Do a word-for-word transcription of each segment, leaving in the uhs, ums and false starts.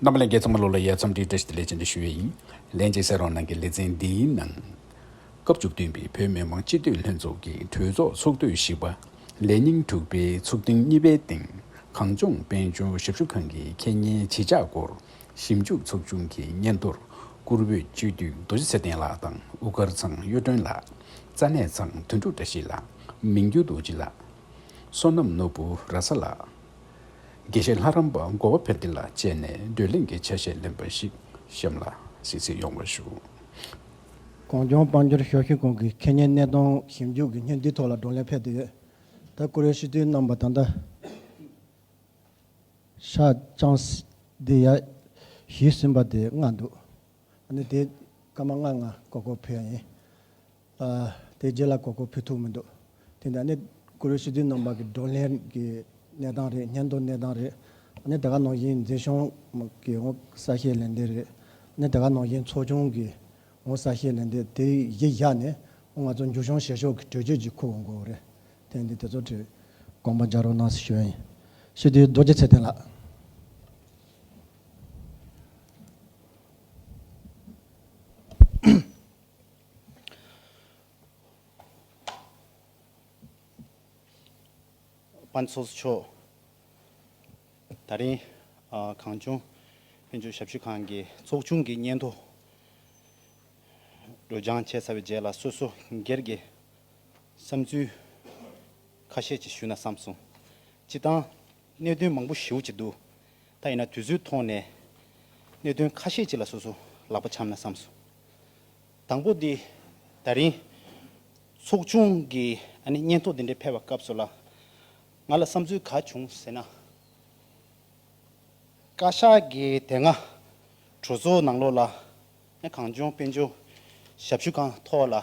རྣམ་པ་ལྷན་རྒྱས་ཚང་མ་ལོ་ལ་ཡ་འཚམས་འདྲི་བཀྲ་ཤིས་བདེ་ལེགས་བཅར་འདྲི་ཞུ་ཡས་ཡིན། ལན་གཅིག་གསན་རོགས་གནང་གི། ལེ་ཚན་འདིའི་ནང་སྐབས་བཅུ་བདུན་པའི་བོད་མི་མང་སྤྱི་འཐུས་ལྷན་ཚོགས་ཀྱི་གྲོས་ཚོགས་ཚོགས་དུས་བཞི་པ་ལས་ཉིན་དྲུག་པའི་ཚོགས་ཐེངས་གཉིས་པའི་སྟེང་གངས་ལྗོངས་དཔལ་འབྱོར་ཞབས་ཞུ་ཁང་གི་ཁེ་ཉེན་ཇི་འཇགས་སྐོར་ཞིབ་འཇུག་ཚོགས་ཆུང་གི་སྙན་ཐོར་བཀུར་འོས་སྤྱི་འཐུས་རྡོ་རྗེ་ཚེ་བརྟན་ལགས་དང་དབུ་དཀར་ཚང་གཡུ་སྒྲོན་ལགས། རྩ་གནས་ཚང་དོན་གྲུབ་བཀྲ་ཤིས་ལགས། མིང་འགྱུར་རྡོ་རྗེ་ལགས། བསོད་ནམས་ནོར་བུ་ར་ས་ལགས། དགེ་བཤེས་ལྷ་རམས་པ་གོ་བ་འཕེལ་རྒྱས་ལགས་བཅས་ནས་བགྲོ་གླེང་གི་ཆ་ཤས་ལེན་པ་ཞིག་གཤམ་ལ་གཟིགས་གཟིགས་ཡོང་བ་ཞུ། གངས་ལྗོངས་དཔལ་འབྱོར་ཞབས་ཞུ་ཁང་གི་ཁེ་ཉེན་གནས་སྟངས་ཞིབ་འཇུག་གི་སྙན་ཐོའི་ཐོག་ལ་བགྲོ་གླེང་ཕེབས་ཏེ་ཡོད། ད་བཀུར་འོས་སྤྱི་འཐུས་རྣམ་པ་ད་ལྟ་ཤག་ཅང་སི་དེ་ཡ་གཞི་ཟིན་པ་དེ་ལྔ་འདུག་ཨ་ནི་དེ་སྐར་མ་ལྔ་ལྔ་ཀོ་ཀོ་ཕུལ་ཡ་ཡིན། ཨ། དེ་རྗེས་ལ་གོ་སྐབས་ཕུལ་ཐུབ་མི་འདུག་དེ་འདྲ་ནི་བཀུར་འོས་སྤྱི་འཐུས་རྣམ་པ་གི་བགྲོ་གླེང་གི་གནས་སྟངས་རེད། སྙན་ཐོ་གནས་སྟངས་རེད། ཨ་ནི་དེ་ག་ནང་བཞིན་འཛིན་སྐྱོང་གི་འོ་གསལ་བཤད་ལན་འདེབས་རེད། ཨ་ནི་དེ་ག་ནང་བཞིན་ཚོགས་ཆུང་གི་འོ་གསལ་བཤད་ལན་འདེབས་དེ་གཞི་བཞག་ནས་འོ་ང་ཚོ་མཇུག་སྐྱོང་བྱེད་ཕྱོགས་ཀྱི་གྲོས་ཆོད་ཅིག་འཁུར་འོང་དགོས་རེད། དེ་འདི་དེ་ཚོ་གྲོས་དགོངས་པ་འཇགས་རོགས་གནང་ཞེས་ཞུ་ཡ་ཡིན། སྤྱི་འཐུས་རྡོ་རྗེ་ཚེ་བརྟན་ལགས། དཔལ་ཚོགས་གཙོ་མཆོག་ད་རིང་ཨ་གངས་ལྗོངས་དཔལ་འབྱོར་ཞབས་ཞུ་ཁང་གི་ཚོགས་ཆུང་གི་སྙན་ཐོ་སྒྲོག་སྦྱང་བྱས་ཚར་བའི་རྗེས་ལ་སོ་སོ་སྒེར་གྱི་བསམ་ཚུལ་ཁ་ཤས་ཅིག་ཞུ་ན་བསམ་སོང་། སྤྱིར་བཏང་གནད་དོན་མང་པོ་ཞེ་པོ་ཅིག་འདུག་ད་ཡིན་ན་དུས་ཚོད་ཐོག་ནས་གནད་དོན་ཁ་ཤས་ཅིག་ལ་སོ་སོ་ལག་པ་འཆང་ན་བསམ་སོང་། དང་པོ་འདི་ད་རིང་ཚོགས་ཆུང་གི་ཨ་ནི་སྙན་ཐོ་འདི་འདྲ་ཕེབས་པའི་སྐབས་སུ་ལ་ང་ལ་བསམ་ཚུལ་ག་བྱུང་ཟེར་ན། བཀའ་ཤག་གིས་དེ་སྔ་གྲོས་ཚོགས་ནང་ལོགས་ལ་ཨ་གངས་ལྗོངས་དཔལ་འབྱོར་ཞབས་ཞུ་ཁང་ཐོག་ལ་ཨ་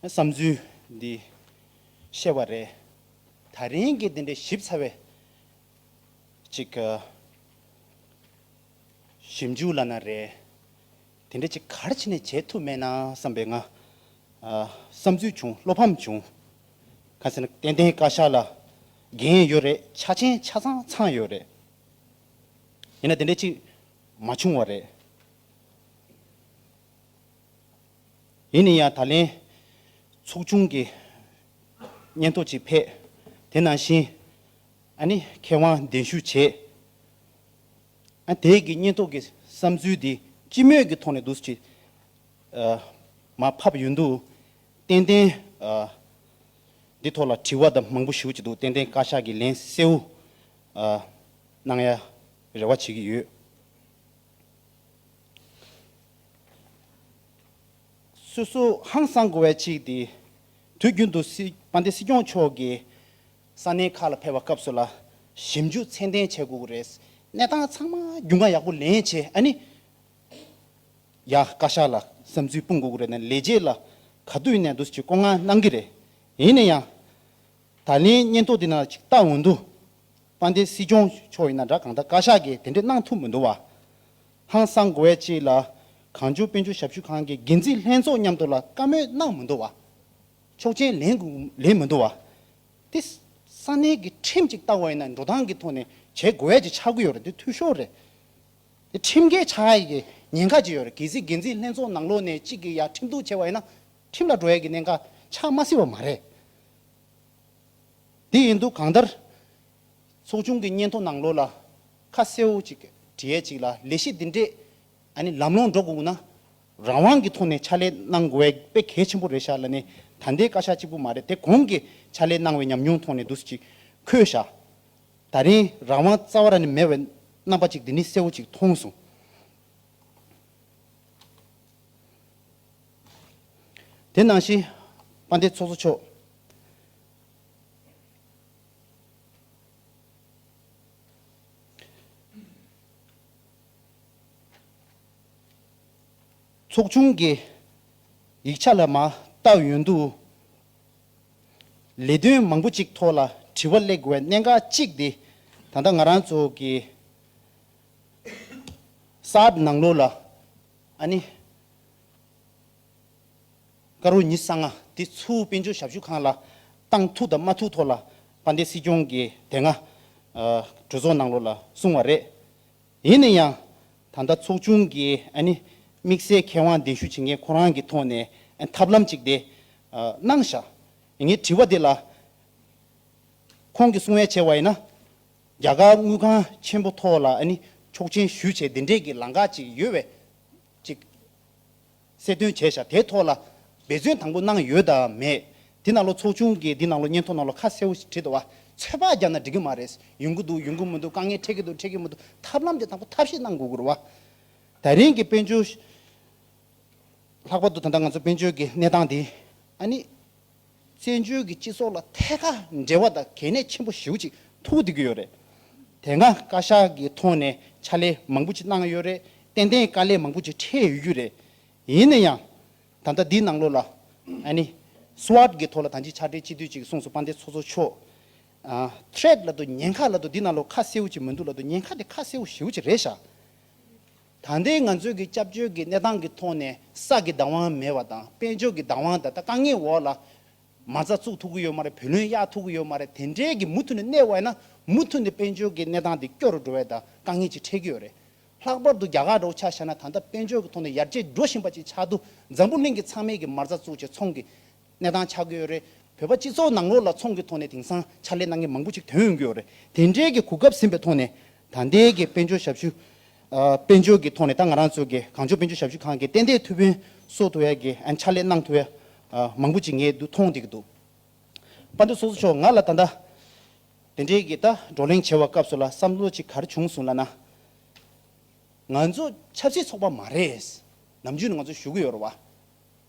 བསམ་ཚུལ་འདི་བཤད་པ་རེད། ད་རིང་གི་འདི་འདྲ་ཞིབ་ཚགས་པའི་ཅིག་ཞིབ་འཇུག་ལབ་ན་རེད། དེ་འདྲ་ཅིག་ག་རེ་བྱས་ནས་བྱེད་ཐུབ་མེད་ན་བསམ་པའི་ང་ཨ་བསམ་ཚུལ་བྱུང་། བློ་ཕམ་བྱུང་། གང་ཟེར་ན་ཏན་ཏན་བཀའ་ཤག་ལ་འགན་ཡོད་རེད། ཆ་ཆེན་ཆ་ཚང་ཚང་ཡོད་རེད། ཡིན་ན་དེ་འདྲ་ཅིག་མ་བྱུང་བ་རེད། ཡིན་ན་ཡང་ད་ལན་ཚོགས་ཆུང་གི་སྙན་ཐོ་ཅིག་ཕེབས། དེ་ནང་བཞིན་ཨ་ནི་མཁས་དབང་གདན་ཞུ་བྱས། ཨ་དེ་གི་སྙན་ཐོ་གི་བསམ་ཚུལ་འདི་སྤྱི་མོས་ཀྱི་ཐོག་ནས་འདུག་སེ་ཅིག་ཨ་མར་ཕབ་ཡོང་དུས་ཏན་ཏན་ཨ་འདི་ཐོག་ལ་དྲི་བ་དང་མང་པོ་ཞེ་པོ་ཅིག་འདུག་ཏན་ཏན་བཀའ་ཤག་གིས་ལན་གསལ་བོ་ཨ་གནང་ཡ་རེ་བ་བྱེད་ཀྱི་ཡོད། སོ་སོ་ཧང་སང་དགོས་པའི་གཅིག་དེ། དུས་རྒྱུན་དུ་སྲིད་དཔལ་ལྡན་སྲིད་སྐྱོང་མཆོག་གིས་ས་གནས་ཁག་ལ་ཕེབས་པའི་སྐབས་སུ་ལ་ཞིབ་འཇུག་ཚད་ལྡན་བྱེད་དགོས་ཀྱི་རེད། གནས་སྟངས་ཚང་མ་རྒྱུས་མངའ་ཡག་པོ་ལེན་བྱས། ཨ་ནི་ཡ་བཀའ་ཤག་ལ་བསམ་ཚུལ་སྤུངས་དགོས་ཀྱི་རེད་ནས་ལས་བྱེད་ལ་ག་དུས་ཡིན་ནའི་འདུག་སེ་ཅིག་བཀོད་མངགས་གནང་གི་རེད། ཡིན་ན་ཡང་། ད་ལན་སྙན་ཐོ་འདི་ནང་ཅིག་ལྟ་འོང་དུས། དཔལ་ལྡན་སྲིད་སྐྱོང་མཆོག་ཡིན་ན་འདྲ། གང་ལྟར་བཀའ་ཤག་གིས་དེ་འདྲ་གནང་ཐུབ་མི་འདུག་བ། ཧང་སང་དགོས་པའི་ཅིག་ལ་གངས་ལྗོངས་དཔལ་འབྱོར་ཞབས་ཞུ་ཁང་གི་འགན་འཛིན་ལྷན་ཚོགས་མཉམ་དུ་ལ་བཀའ་མོལ་གནང་མི་འདུག་བ། ཆོག་མཆན་ལེན་དགོས་ལེན་མི་འདུག་བ། དེ་ས་གནས་ཀྱི་ཁྲིམས་ཅིག་ལྟ་བ་ཡིན་ན་འགྲོ་སྟངས་ཀྱི་ཐོག་ནས་བྱེད་དགོས་ཡ་ཅིག་ཆགས་ཀྱི་ཡོད་རེད། དེ་འཐུས་ཤོར་རེད། དེ་ཁྲིམས་འགལ་ཆགས་ཡ་གི་ཉེན་ཁ་ཅིག་ཡོད་རེད། གལ་སྲིད་འགན་འཛིན་ལྷན་ཚོགས་ནང་ལོགས་ནས་གཅིག་གིས་ཡ་ཁྲིམས་གཏུག་བྱས་པ་ཡིན་ན་ཁྲིམས་ལ་འགྲོ་ཡ་གི་ཉེན་ཁ་ཆགས་མ་སྲིད་པ་མ་རེད། དེ་ཡིན་དུས་གང་ལྟར་ཚོགས་ཆུང་གི་སྙན་ཐོ་ནང་ལོགས་ལ་ཁ་གསལ་བོ་ཅིག་བྲིས་ཡས་ཅིག་ལ་ལས་གཞི་འདི་འདྲས་ཨ་ནི་ལམ་ལྷོང་འགྲོ་དགོས་ན་རང་དབང་གི་ཐོག་ནས་ཕྱག་ལས་གནང་དགོས་པ་དཔེ་གལ་ཆེན་པོ་རེད་ཤག་ལབ་ནས། ད་ལྟའི་བཀའ་ཤག་གཅིག་པུ་མ་རེད། དེ་གོང་གི་ཕྱག་ལས་གནང་བའི་ཉམས་མྱོང་ཐོག་ནས་འདུག་སེ་ཅིག་འཁོད་ཤག་ད་རིང་རང་དབང་རྩ་བ་རང་ནས་མེད་པའི་རྣམ་པ་ཅིག་འདི་ནས་གསལ་བོ་ཅིག་མཐོང་སོང་། དེ་ནང་བཞིན་དཔལ་ལྡན་ཚོགས་གཙོ་མཆོག་ཚོགས་ཆུང་གི་ཡིག་ཆ་ལ་མར་བལྟ་ཡོང་དུས། ལས་དོན་མང་པོ་ཅིག་ཐོག་ལ་དྲི་བ་སླེབས་དགོས་པའི་གནད་འགག་གཅིག་དེ། ད་ལྟ་ང་རང་ཚོ་གི་གསར་ནང་ལོགས་ལ་ཨ་ནི་སྐར་འོ་ཉི་ཤུ་རྩ་ལྔ་དེ་ཚུར་དཔལ་འབྱོར་ཞབས་ཞུ་ཁང་ལ་བཏང་ཐུབ་དང་མ་ཐུབ་ཐོག་ལ་དཔལ་ལྡན་སྲིད་སྐྱོང་གིས་དེ་སྔ་ཨ་གྲོས་ཚོགས་ནང་ལོགས་ལ་གསུངས་པ་རེད། ཡིན་ན་ཡང་ད་ལྟ་ཚོགས་ཆུང་གི་ཨ་ནི་དམིགས་བསལ་མཁས་དབང་གདན་ཞུ་བྱེད་མཁན་ཁོ་རང་གི་ཐོག་ནས་ཨ་ཐབས་ལམ་ཅིག་དེ་ཨ་གནང་ཤག་ངའི་དྲི་བ་དེ་ལ། ཁོང་གིས་གསུང་ཡ་བྱས་པ་ཡིན་ན། རྒྱ་གར་དངུལ་ཁང་ཆེན་པོ་ཐོག་ལ་ཨ་ནི་ཆོག་མཆན་ཞུས་བྱས་འདི་འདྲས་ཀྱི་ལམ་ཁ་ཅིག་ཡོད་པས་ཅིག་གསལ་སྟོན་བྱས་ཤག་དེའི་ཐོག་ལ་འབད་བརྩོན་དང་པོ་གནང་ཡོད་དམ་མེད། དེ་ནང་ལོགས་ཚོགས་ཆུང་གིས་འདི་ནང་ལོགས་སྙན་ཐོ་ནང་ལོགས་ཁ་གསལ་བོ་ཞིག་བྲིས་འདུག་བ། ཚོད་དཔག་རྒྱག་ན་འགྲིག་གི་མ་རེད། ཡོང་གི་འདུག་ཡོང་གི་མི་འདུག་དཀའ་ངལ་འཕྲད་ཀྱི་འདུག་འཕྲད་ཀྱི་མི་འདུག་ཐབས་ལམ་དེ་དང་པོ་ཐབས་ཤེས་གནང་དགོས་ཀྱི་རེད་བ། ད་རིང་གི་དཔལ་འབྱོར། ལྷག་པར་དུ་ད་ལྟ་ང་ཚོ་དཔལ་འབྱོར་གྱི་གནས་སྟངས་འདི་ཨ་ནི་བཙན་བྱོལ་གྱི་སྤྱི་ཚོགས་ལ་ཐད་ཀར་འབྲེལ་བ་དང་གལ་གནད་ཆེན་པོ་ཞེ་པོ་ཅིག་ཐུག་བསྡད་ཀྱི་ཡོད་རེད། དེ་སྔ་བཀའ་ཤག་གི་ཐོག་ནས་ཕྱག་ལས་མང་པོ་ཅིག་གནང་ཡོད་རེད། ཏན་ཏན་དཀའ་ལས་མང་པོ་ཅིག་འཕྲད་ཡོད་རྒྱུ་རེད། ཡིན་ན་ཡང་ད་ལྟ་འདིའི་ནང་ལོགས་ལ་ཨ་ནི་སུའཊ་གི་ཐོག་ལ་ད་ཅི་ཕྱག་སྦྲེལ་སྤྱི་འཐུས་ཅིག་གསུངས་སོང་། དཔལ་ལྡན་ཚོགས་གཙོ་མཆོག་ཨ་ཐི་རེཊ་ལབ་འདུག་ཉེན་ཁ་ལབ་འདུག་འདི་ནང་ལོགས་ཁ་གསལ་བོ་ཅིག་མི་འདུག་ལབ་འདུག་ཉེན་ཁ་དེ་ཁ་གསལ་བོ་ཞེ་པོ་ཅིག་རེད་ཤག་ད་ལྟའི་ང་ཚོའི་གི་སྐྱབས་བཅོལ་གྱི་གནས་སྟངས་ཀྱི་ཐོག་ནས་ས་གི་བདག་དབང་མེད་པ་དང་དཔལ་འབྱོར་གྱི་བདག་དབང་དང་ད་དཀའ་ངལ་འོག་ལ་མ་རྩ་བཙུགས་ཐུབ་ཀྱི་ཡོད་མ་རེད། བུ་ལོན་གཡར་ཐུབ་ཀྱི་ཡོད་མ་རེད། དེ་འདྲའི་གི་མུ་མཐུད་ནས་གནས་པ་ཡིན་ན་མུ་མཐུད་ནས་དཔལ་འབྱོར་གྱི་གནས་སྟངས་དེ་སྐྱོ་རུ་འགྲོ་བའི་ད་དཀའ་ངལ་ཅིག་འཕྲད་ཀྱི་ཡོད་རེད། ལྷག་པར་དུ་རྒྱ་གར་འདྲ་བོ་ཆ་བཞག་ན་ད་ལྟ་དཔལ་འབྱོར་གྱི་ཐོག་ནས་ཡར་རྒྱས་འགྲོ་བཞིན་པ་ཅིག་ཆགས་འདུག་འཛམ་བུ་གླིང་གི་ཚང་མས་གི་མ་རྩ་བཙུགས་བྱས་ཚོང་གི་གནས་སྟངས་ཆགས་ཀྱི་ཡོད་རེད། བོད་པ་སྤྱི་ཚོགས་ནང་ལོགས་ལ་ཚོང་གི་ཐོག་ནས་དེང་སང་ཕྱག་ལས་གནང་མཁན་མང་པོ་ཅིག་ཐོན་ཡོང་གི་ཡོད་རེད། དེ་འདྲའི་གི་གོ་སྐབས་ཟིན་པའི་ཐོག་ནས་ད་ལྟའི་གི་དཔལ་འབྱོར་ཞབས་ཞུ། ཨ་དཔལ་འབྱོར་གྱི་ཐོག་ནས་ད་ང་རང་ཚོ་གི་གངས་ལྗོངས་དཔལ་འབྱོར་ཞབས་ཞུ་ཁང་གི་ཏན་ཏན་ཐུགས་ཕན་གསོ་ཐུབ་ཡ་གི་ཨ་ཕྱག་ལས་གནང་ཐུབ་ཡ་ཨ་མང་པོ་ཅིག་ངས་འདུག་མཐོང་བསྡད་ཀྱི་འདུག་དཔལ་ལྡན་ཚོགས་གཙོ་མཆོག་ང་ལ་ད་ལྟ་དེ་འདྲའི་གི་ད་བགྲོ་གླེང་བྱེད་པའི་སྐབས་སུ་ལ་བསམ་བློ་ཅིག་ག་རེ་བྱུང་སོང་ལབ་ན། ང་ཚོ་ཆབ་སྲིད་ཚོགས་པ་མ་རེད། ནམ་རྒྱུན་ནས་ང་ཚོ་ཞུ་གི་ཡོད་རེད་བ།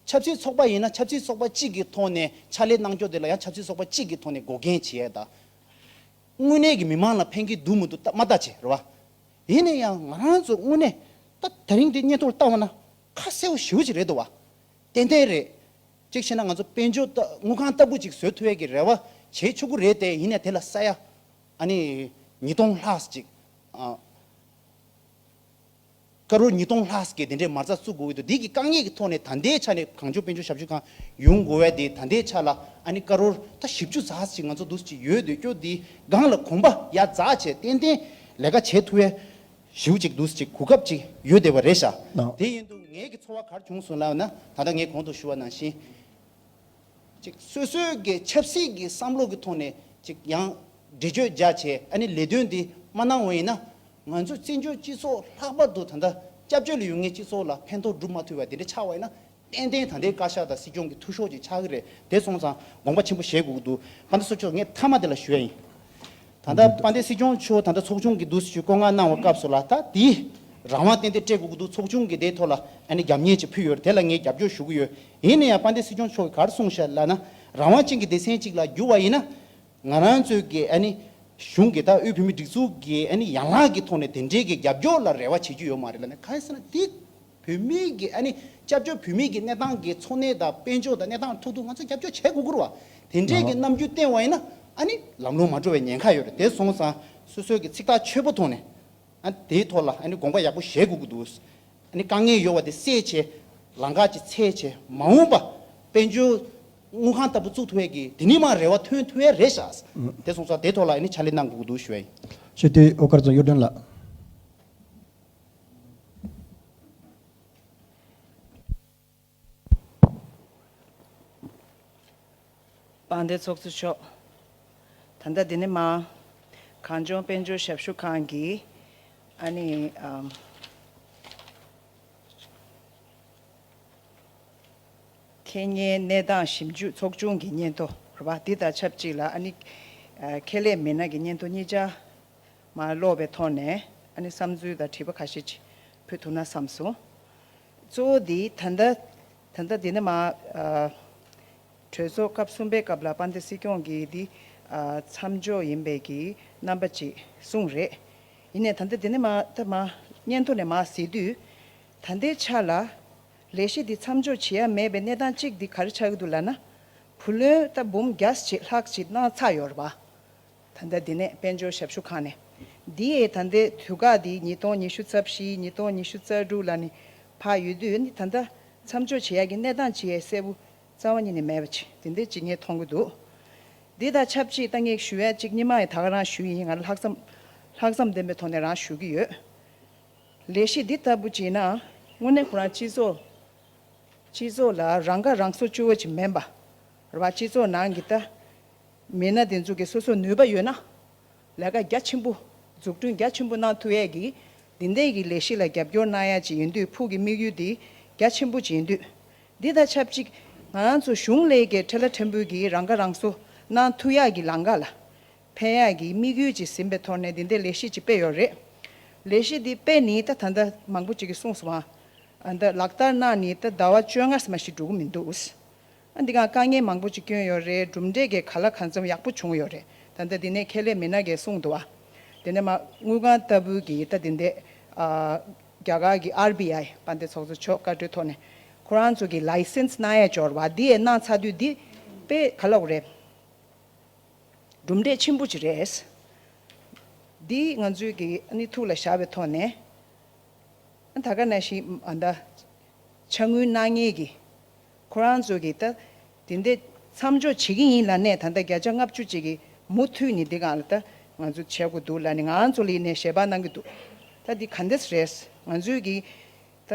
ཆབ་སྲིད་ཚོགས་པ་ཡིན་ན་ཆབ་སྲིད་ཚོགས་པ་གཅིག་གི་ཐོག་ནས་ཕྱག་ལས་གནང་ཕྱོགས་དེ་ལ་ཡང་ཆབ་སྲིད་ཚོགས་པ་གཅིག་གི་ཐོག་ནས་འགོག་རྐྱེན་བྱེད་ཡས་དང་། དངོས་གནས་ཀྱི་མི་མང་ལ་ཕན་གྱི་འདུག་མི་འདུག་ལྟ་མ་ལྟ་བྱེད་རེད་བ། ཡིན་ན་ཡང་ང་རང་ཚོ་དངོས་གནས་ད་དེ་རིང་འདི་སྙན་ཐོ་ལྟ་བ་ན་ཁ་གསལ་བོ་ཞེ་པོ་ཅིག་རེད་འདུག་བ། ཏན་ཏན་རེད། གཅིག་བྱས་ན་ང་ཚོ་དཔལ་འབྱོར་ལྟ་དངུལ་ཁང་ལྟ་བུ་ཅིག་བཟོ་ཐུབ་ཡས་ཀྱི་རེ་བ་བྱེད་ཆོག་གི་རེད་དེ། ཡིན་ན་དེ་ལ་ས་ཡ་ཨ་ནི་ཉིས་སྟོང་ལྷག་ཅིག་ཨ། ཀ་རོར་ཉིས་སྟོང་ལྷག་གི་དེ་འདྲའི་མ་རྩ་བཙུགས་དགོས་ཀྱི་འདུག་འདི་གི་དཀའ་ངལ་གྱི་ཐོག་ནས་ད་ལྟའི་ཆ་ནས་གངས་ལྗོངས་དཔལ་འབྱོར་ཞབས་ཞུ་ཁང་ཡོང་དགོས་པ་དེ་ད་ལྟའི་ཆ་ལ་ཨ་ནི་ཀ་རོར་ད་བཞི་བཅུ་ཙམ་ཞིག་ང་ཚོ་འདུག་ཅིག་ཡོད་འདུག་སྐྱོ་འདི་སྒང་ལ་གོམ་པ་ཡར་འཛེགས་བྱས་ཏན་ཏན་ལས་ཀ་བྱེད་ཐུབ་ཡས་ཞེ་པོ་ཅིག་འདུག་ཅིག་གོ་སྐབས་ཅིག་ཡོད་བསྡད་པ་རེད་ཤག་ཨ། དེ་ཡིན་དུས་ངའི་གི་ཚོར་བ་ག་རེ་བྱུང་སོང་ལབ་ན། ད་ལྟ་ངས་གོང་དུ་ཞུ་བ་ནང་བཞིན། ཅིག་སོ་སོའི་གི་ཆབ་སྲིད་ཀྱི་བསམ་བློ་གི་ཐོག་ནས་ཅིག་ཡང་འགྲེལ་བརྗོད་རྒྱག་བྱས་ཨ་ནི་ལས་དོན་འདི་མ་གནང་བ་ཡིན་ན། ང་ཚོ་བཙན་བྱོལ་སྤྱི་ཚོགས་ལྷག་པར་དུ་ད་ལྟ་སྐྱབས་བཅོལ་ལ་ཡོད་མཁན་སྤྱི་ཚོགས་ལ་ཕན་ཐོགས་སྒྲུབ་མ་ཐུབ་པ་དེ་འདྲ་ཆགས་པ་ཡིན་ན། ཏན་ཏན་ད་ལྟའི་བཀའ་ཤག་དང་སྲིད་སྐྱོང་གི་འཐུས་ཤོར་ཅིག་ཆགས་ཀྱི་རེད། དེ་སོང་ཙང་དགོངས་པ་ཆེན་པོ་བཞེས་དགོས་ཀྱི་འདུག་དཔལ་ལྡན་ཚོགས་གཙོ་མཆོག་ངས་མཐའ་མ་དེ་ལ་ཞུ་ཡ་ཡིན། ད་ལྟ་དཔལ་ལྡན་སྲིད་སྐྱོང་མཆོག་ད་ལྟ་ཚོགས་ཆུང་གི་འདུག་སེ་བཀོད་མངགས་གནང་བའི་སྐབས་སུ་ལ་ད་དེ་རང་དབང་ཏན་ཏན་སྤྲད་དགོས་ཀྱི་འདུག་ཚོགས་ཆུང་གིས་དེའི་ཐོག་ལ་ཨ་ནི་རྒྱབ་གཉེར་ཅིག་ཕུལ་ཡོད་རེད། དེ་ལ་ངས་རྒྱབ་སྐྱོར་ཞུ་གི་ཡོད། ཡིན་ན་ཡང་དཔལ་ལྡན་སྲིད་སྐྱོང་མཆོག་གིས་ག་རེ་གསུངས་ཤག་ལབ་ན། རང་དབང་ཅན་གྱི་སྡེ་ཚན་ཅིག་ལ་བསྒྱུར་བ་ཡིན་ན། ང་རང་ཚོའི་གི་ཨ་ནི་གཞུང་གི་ད་དབུས་བོད་མིའི་སྒྲིག་འཛུགས་ཀྱི་ཨ་ནི་ཡན་ལག་གི་ཐོག་ནས་དེ་འདྲའི་གི་རྒྱབ་སྐྱོར་ལ་རེ་བ་བྱེད་རྒྱུ་ཡོད་མ་རེད་ལབ་ནས། གང་ཡིན་ཟེར་ན་དེ་བོད་མིའི་གི་ཨ་ནི་སྐྱབས་བཅོལ་བོད་མིའི་གི་གནས་སྟངས་ཀྱི་འཚོ་གནས་དང་དཔལ་འབྱོར་དང་གནས་སྟངས་ཐོག་ཏུ་ང་ཚོ་རྒྱབ་སྐྱོར་བྱེད་དགོས་ཀྱི་རེད་བ། དེ་འདྲའི་གི་རྣམ་འགྱུར་བསྟན་པ་ཡིན་ན་ཨ་ནི་ལམ་ལྷོང་མ་འགྲོ་བའི་ཉེན་ཁ་ཡོད་རེད། དེ་སོང་ཙང་སོ་སོའི་གི་ཚིག་ཐག་ཆོད་པོ་ཐོག་ནས་ཨ་དེའི་ཐོག་ལ་ཨ་ནི་དགོངས་པ་ཡག་པོ་བཞེས་དགོས་ཀྱི་འདུག་ཨ་ནི་དཀའ་ངལ་ཡོད་པ་དེ་སེལ་བྱས་ལམ་ཁ་ཅིག་འཚོལ་བྱས་མ་འོངས་པ་དཔལ་འབྱོར་དངུལ་ཁང་ལྟ་བུ་བཙུགས་ཐུབ་ཡས་ཀྱི་དེ་ནི་མ་རེ་བ་ཐོན་ཐུབ་ཡས་རེད་ཤག་དེ་སོང་ཙང་དེ་ཐོག་ལ་ཨ་ནི་ཕྱག་ལས་གནང་དགོས་ཀྱི་འདུག་ཞུ་ཡ་ཡིན། ཞུ་དུས་ཨོ་དཀར་རྫོང་གཡུ་སྒྲོན་ལགས། དཔལ་ལྡན་ཚོགས་གཙོ་མཆོག་ད་ལྟ་འདི་ནས་མར་གངས་ལྗོངས་དཔལ་འབྱོར་ཞབས་ཞུ་ཁང་གི་ཨ་ནི་ཨམ་ཁེ་ཉེན་གནས་སྟངས་ཞིབ་འཇུག་ཚོགས་ཆུང་གི་སྙན་ཐོ་རེད་པ། འདི་དང་ཆབས་ཅིག་ལ་ཨ་ནི་ཨ་ཁེ་ལས་མི་སྣ་གི་སྙན་ཐོ་གཉིས་ཆ་མར་ཀློག་པའི་ཐོག་ནས་ཨ་ནི་བསམ་ཚུལ་དང་དྲི་བ་ཁ་ཤས་ཅིག་ཕུལ་ཐུབ་ན་བསམ་སོང་། གཙོ་བོ་འདི་ད་ལྟ་ད་ལྟ་འདི་ནས་མར་ཨ་གྲོས་ཚོགས་སྐབས་གསུམ་པའི་སྐབས་ལ་དཔལ་ལྡན་སྲིད་སྐྱོང་གིས་འདི་ཨ་མཚམས་འཇོག་ཡིན་པའི་གི་རྣམ་པ་ཅིག་གསུངས་རེད། ཡིན་ནའི་ད་ལྟ་འདི་ནས་མར་ད་མར་སྙན་ཐོ་ནས་མར་གཟིགས་དུས། ད་ལྟའི་ཆ་ལ་ལས་གཞི་འདི་མཚམས་འཇོག་བྱེད་ཡ་མེད་པའི་གནས་སྟངས་གཅིག་འདི་ག་རེ་ཆགས་ཀྱི་འདུག་ལབ་ན། བུ་ལོན་ད་འབུམ་བརྒྱ་ཞིག་ལྷག་ཅིག་གནང་ཚར་ཡོད་རེད་པ། ད་ལྟ་འདི་ནས་དཔལ་འབྱོར་ཞབས་ཞུ་ཁང་ནས། འདི་ཡི་ད་ལྟའི་དུས་བཀག་འདི་ཉིས་སྟོང་ཉི་ཤུ་རྩ་བཞི་ཉིས་སྟོང་ཉི་ཤུ་རྩ་དྲུག་ལ་ནི་ཕར་ཡོད་དུས་ནི་ད་ལྟ་མཚམས་འཇོག་བྱེད་ཡ་གི་གནས་སྟངས་ཅིག་ཡ་གསལ་པོ་རྩ་བ་ཉིད་ནས་མེད་པ་ཅིག་དེ་འདྲ་ཅིག་ངས་མཐོང་གི་འདུག་འདི་དང་ཆབས་ཅིག་ད་ངས་ཞུ་ཡ་ཅིག་སྔོན་མ་ཡི་ད་ག་རང་ཞུས་ཡིན། ང་ལྷག་བསམ་ལྷག་བསམ་ལྡན་པའི་ཐོག་ནས་རང་ཞུ་གི་ཡོད། ལས་གཞི་འདི་ལྟ་བུ་བྱས་ན་དངོས་གནས་ཁོ་རང་སྤྱི་ཚོགས་སྤྱི་ཚོགས་ལ་རང་ཁ་རང་གསོ་བཅུག་པ་ཅིག་མིན་པ། རེད་བ། སྤྱི་ཚོགས་ནང་གི་ད་མི་སྣ་དེ་ཚོ་གི་སོ་སོ་ནུས་པ་ཡོད་ན། ལས་ཀ་རྒྱ་ཆེན་པོ། འཛུགས་སྐྲུན་རྒྱ་ཆེན་པོ་གནང་ཐུབ་ཡས་ཀྱི་འདི་འདྲའི་གི་ལས་གཞི་ལ་རྒྱབ་སྐྱོར་གནང་ཡ་ཅིག་ཡིན་དུས། ཕུགས་ཀྱི་དམིགས་ཡུལ་འདི་རྒྱ་ཆེན་པོ་ཅིག་ཡིན་དུས། འདི་དང་ཆབས་ཅིག་ང་རང་ཚོ་གཞུང་ལས་ཀའི་ཁྲལ་ལ་ཕྲན་བུ་གི་རང་ཁ་རང་གསོ་གནང་ཐུབ་ཡ་གི་ལམ་ཁ་ལ་ཕན་ཡ་གི་དམིགས་ཡུལ་ཅིག་ཟིན་པའི་ཐོག་ནས་འདི་འདྲའི་ལས་གཞི་ཅིག་སྤེལ་ཡོད་རེད། ལས་གཞི་འདི་སྤེལ་ནས་ད་ད་ལྟ་མང་པོ་ཅིག་གིས་གསུངས་སོང་བ། ཨ། འདི་ལག་བསྟར་གནང་ནས་ད་ཟླ་བ་བཅོ་ལྔ་ཙམ་ཞིག་འགྲོ་གི་མི་འདུག་ཨ། འདི་ག་དཀའ་ངལ་མང་པོ་ཅིག་བསྐྱོན་ཡོད་རེད། གྲུབ་འབྲས་ཀྱི་ག་ལ་གང་འཚམ་ཡག་པོ་བྱུང་ཡོད་རེད། ད་ལྟ་འདི་ནས་ཁྱད་ལས་མི་སྣ་གིས་གསུངས་འདུག་བ། དེ་ནས་མ་དངུལ་ཁང་ལྟ་བུ་གི་ད་འདི་འདྲ། ཨ། རྒྱ་གར་གྱི་ཨར་བི་ཨའི་དཔལ་ལྡན་ཚོགས་གཙོ་མཆོག་བཀའ་འཁྲོལ་ཐོག་ནས་ཁོ་རང་ཚོ་གི་ལའི་སེན་སི་གནང་ཡ་འབྱོར་བ་འདི་ཡས་གནང་ཚར་དུས། འདི་དཔེ་ག་ལབ་དགོས་རེད། གྲུབ་འབྲས་ཆེན་པོ་ཅིག་རེད། འདི་ང་ཚོའི་གི་ཨ་ནི་ཐུགས་ལ་བཞག་པའི་ཐོག་ནས། ཨ། ད་ག་ནང་བཞིན་ཨ་ད་ཕྱག་དངུལ་གནང་མཁན་གྱི་ཁོ་རང་ཚོ་གི་ད་དེ་འདྲ་མཚམས་འཇོག་བྱེད་ཀྱི་ཡིན་ལབ་ནས། ད་ལྟ་བརྒྱ་ཆ་ལྔ་བཅུ་ཅིག་གི་མུ་མཐུད་ནས་འདི་སྒང་ལ་ད་ང་ཚོ་བྱེད་དགོས་འདུག་ལབ་ནས་ང་རང་ཚོ་ལ་ཡིན་ནའི་ཞལ་པར་གནང་གི་འདུག་ད་འདི་ག་འདྲས་རེད། ང་ཚོའི་གི་ད་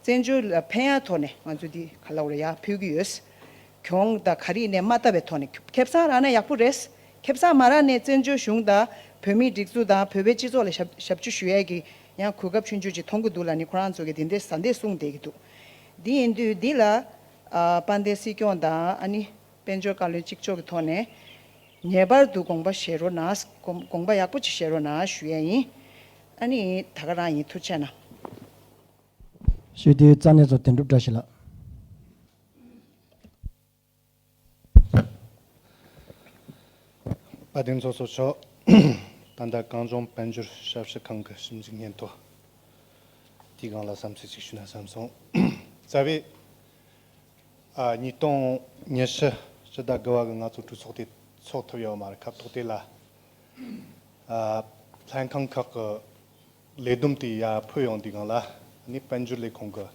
བཙན་བྱོལ་ལ་ཕན་ཡ་ཐོག་ནས་ང་ཚོ་འདི་ག་ལབ་དགོས་རེད། ཡར་ཕུལ་གྱི་ཡོད། གྱོང་དང་ག་རེ་ནས་མ་བཏབ་པའི་ཐོག་ནས་ཁེ་བཟང་རག་ན་ཡག་པོ་རེད། ཁེ་བཟང་མ་རག་ནས་བཙན་བྱོལ་གཞུང་དང་བོད་མིའི་སྒྲིག་འཛུགས་དང་བོད་པའི་སྤྱི་ཚོགས་ལ་ཞབས་ཞབས་ཞུ་ཞུ་ཡས་ཀྱི་ཡང་གོ་སྐབས་ཆུང་ཆུང་ཅིག་མཐོང་གི་འདུག་ལབ་ནས་ཁོ་རང་ཚོ་གིས་དེ་འདྲའི་ཟ་འདྲེ་གསུངས་བསྡད་ཀྱི་འདུག་འདི་ཡིན་དུས་འདི་ལ། ཨ། དཔལ་ལྡན་སྲིད་སྐྱོང་དང་ཨ་ནི་དཔལ་འབྱོར་བཀའ་བློན་གཅིག་ལྕོགས་ཀྱི་ཐོག་ནས་ངེས་པར་དུ་དགོངས་པ་བཞེས་རོགས་གནང་། དགོངས་དགོངས་པ་ཡག་པོ་ཅིག་བཞེས་རོགས་གནང་ཞུ་ཡས་ཡིན། ཨ་ནི་ད་ག་རང་ཡིན། ཐུགས་རྗེ་གནང་། ཞུས་ཏེ་ས་གནས་ཚོ་དོན་གྲུབ་བཀྲ་ཤིས་ལགས། དཔལ་ལྡན་ཚོགས་གཙོ་མཆོག་ད་ལྟ་གངས་ལྗོངས་དཔལ་འབྱོར་ཞབས་ཞུ་ཁང་གི་ཞིབ་འཇུག་སྙན་ཐོ་དེའི་སྒང་ལ་བསམ་ཚུལ་ཅིག་ཞུས་ན་བསམ་སོང་། རྩ་བའི། ཨ། ཉིས་སྟོང་ཉི་ཤུ་ཕྱི་ཟླ་དགུ་བ་གི་ང་ཚོ་གྲོས་ཚོགས་དེ་ཚོགས་ཐུབ་ཡོད་མ་རེད། སྐབས་ཐོག་དེ་ལ། ཨ། ལྷན་ཁང་ཁག་གི་ལས་བསྡོམས་དེ་ཡར་ཕུལ་ཡོང་དུས་སྒང་ལ། ཨ་ནི་དཔལ་འབྱོར་ལས་ཁུངས་ཀྱི་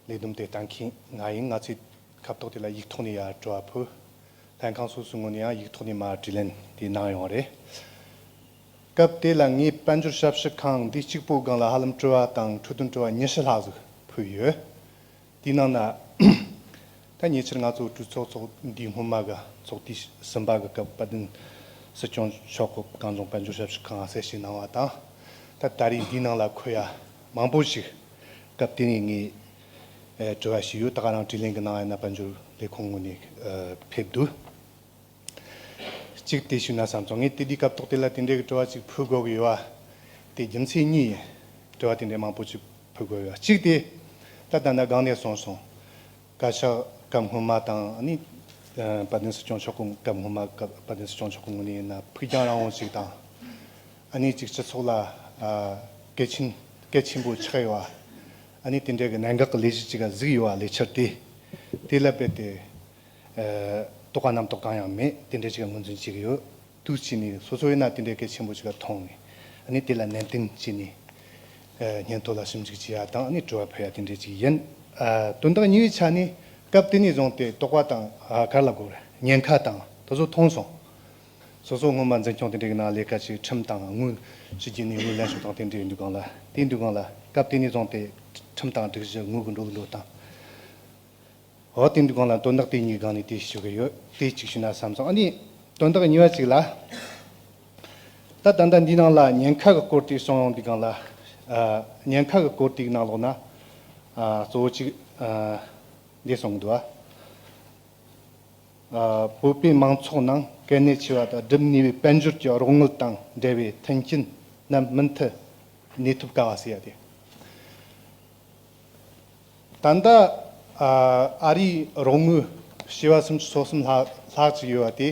ལས་བསྡོམས་དེ་ལྟ་མཁན་ང་ཡིན། ང་ཚོས་སྐབས་ཐོག་དེ་ལ་ཡིག་ཐོག་ནས་ཡར་དྲི་བ་ཕུལ། ལྷན་ཁང་སོ་སོའི་ངོས་ནས་ཡང་ཡིག་ཐོག་ནས་མར་དྲིས་ལན་དེ་གནང་ཡོང་བ་རེད། སྐབས་དེ་ལ་ངས་དཔལ་འབྱོར་ཞབས་ཞུ་ཁང་འདི་གཅིག་པོའི་སྒང་ལ་ཧ་ལམ་དྲི་བ་དང་འཕྲོས་དོན་དྲི་བ་ཉི་ཤུ་ལྷག་ཙམ་ཕུལ་ཡོད། དེའི་ནང་ན། ད་ཉེ་ཆར་ང་ཚོ་གྲོས་ཚོགས་ཚོགས་འདུའི་སྔོན་མ་གི་ཚོགས་དུས་གསུམ་པ་གི་སྐབས་དཔལ་ལྡན་སྲིད་སྐྱོང་མཆོག་གིས་གངས་ལྗོངས་དཔལ་འབྱོར་ཞབས་ཞུ་ཁང་གསལ་བཤད་གནང་བ་དང་། ད་ད་རེས་འདིའི་ནང་ལ་འཁོད་ཡ་མང་པོ་ཞིག་སྐབས་དེ་ནས་ངས་ཨེ་དྲི་བ་ཞུས་ཡོད། ད་ག་རང་དྲིས་ལན་གྱི་ནང་ཡིན་ན་དཔལ་འབྱོར་ལས་ཁུངས་ངོས་ནས་ཨེ་ཕེབས་འདུག་གཅིག་དེ་ཞུས་ན་བསམ་སོང་། ངས་དེ་དུས་སྐབས་ཐོག་དེ་ལ་དེ་འདྲའི་གི་དྲི་བ་ཅིག་ཕུལ་དགོས་ཀྱི་ཡོད་པ་དེ་རྒྱུ་མཚན་གཉིས་ཡིན། དྲི་བ་དེ་འདྲའི་མང་པོ་ཅིག་ཕུལ་དགོས་ཡོད་པ། གཅིག་དེ་ད་ད་ལྟ་སྒང་ནས་གསུངས་སོང་། བཀའ་ཤག་སྐབས་སྔོན་མ་དང་། ཨ་ནི་ཨ་དཔལ་ལྡན་སྲིད་སྐྱོང་མཆོག་གི་སྐབས་སྔོན་མ་སྐབས་དཔལ་ལྡན་སྲིད་སྐྱོང་མཆོག་གི་ངོས་ནས་ཡིན་ན་ཕུགས་རྒྱང་རིང་བོ་ཞིག་དང་། ཨ་ནི་ཅིག་སྤྱི་ཚོགས་ལ་ཨ་གལ་ཆེན་གལ་ཆེན་པོ་ཆགས་ཡོད་པ། ཨ་ནི་དེ་འདྲའི་གི་གནད་འགག་གི་ལས་གཞི་ཅིག་ག་གཟིགས་ཡོད་པ། ལས་འཆར་དེ་དེ་ལ་རྦད་དེ་ཨ་དོགས་པ་རྣམ་རྟོག་གང་ཡང་མེད། དེ་འདྲ་ཅིག་ག་ངོས་འཛིན་བྱེད་ཀྱི་ཡོད། དུས་ཕྱིས་ནས་སོ་སོ་ཡིན་ན་དེ་འདྲའི་གལ་ཆེན་པོ་ཞིག་ལ་མཐོང་ནས། ཨ་ནི་དེ་ལ་ནན་ཏན་བྱས་ནས་ཨ་སྙན་ཐོ་ལ་ཞིབ་འཇུག་བྱེད་ཡ་དང་། ཨ་ནི་དྲི་བ་ཕུལ་ཡ་དེ་འདྲའི་ཅིག་ཡིན། ཨ་དོན་དག་གཉིས་པའི་ཆ་ནས་སྐབས་དེ་ནས་བཟུང་སྟེ་དོགས་པ་དང་། ཨ་ག་རེ་ལབ་དགོས་རེད། ཉེན་ཁ་དང་དེ་ཚོ་མཐོང་སོང་། སོ་སོ་སྔོན་མ་འཛིན་སྐྱོང་དེ་འདྲའི་གི་ནང་ལས་ཀ་བྱས། ཁྲིམས་དང་དངུལ་ཕྱི་རྒྱལ་ནས་དངུལ་ལེན་ཕྱོགས་དང་དེ་འདྲའི་ཡིན་དུས་སྒང་ལ། དེ་ཡིན་དུས་སྒང་ལ་སྐབས་དེ་ནས་བཟུང་སྟེ་ཁྲིམས་དང་སྒྲིག་གཞི་དངུལ་གི་འགྲོ་ལུགས་འགྲོ་སྟངས། འོ་དེ་འདུག་གང་ལ་དོན་དག་དེ་གཉིས་སྒང་ནས་དེ་ཞུ་གི་ཡོད། དེ་གཅིག་ཞུས་ན་བསམ་སོང་། ཨ་ནི་དོན་དག་གཉིས་པ་གཅིག་ལ། ད་ད་ལྟ་འདི་ནང་ལ་ཉེན་ཁ་གི་སྐོར་དེ་གསུངས་ཡོང་དུས་སྒང་ལ། ཨ་ཉེན་ཁ་གི་སྐོར་དེའི་ནང་ལོགས་ན། ཨ་གཙོ་བོ་གཅིག་ཨ་འདི་གསུངས་འདུག་ཨ། ཨ་བོད་པའི་མང་ཚོགས་ནང་གལ་གནད་ཆེ་བ་དང་སྒྲུབ་ནུས་པའི་དཔལ་འབྱོར་གྱི་རོགས་དངུལ་དང་འབྲེལ་བའི་མཐུན་རྐྱེན་རྣམས་མུ་མཐུད་གནས་ཐུབ་དཀའ་བ་ཟེར་ཡ་དེ། ད་ལྟ་ཨ་ཨ་རིའི་རོགས་དངུལ་བྱེ་བ་སུམ་ཅུ་སོ་གསུམ་ལྷག་ལྷག་ཅིག་ཡོད་པ་དེ་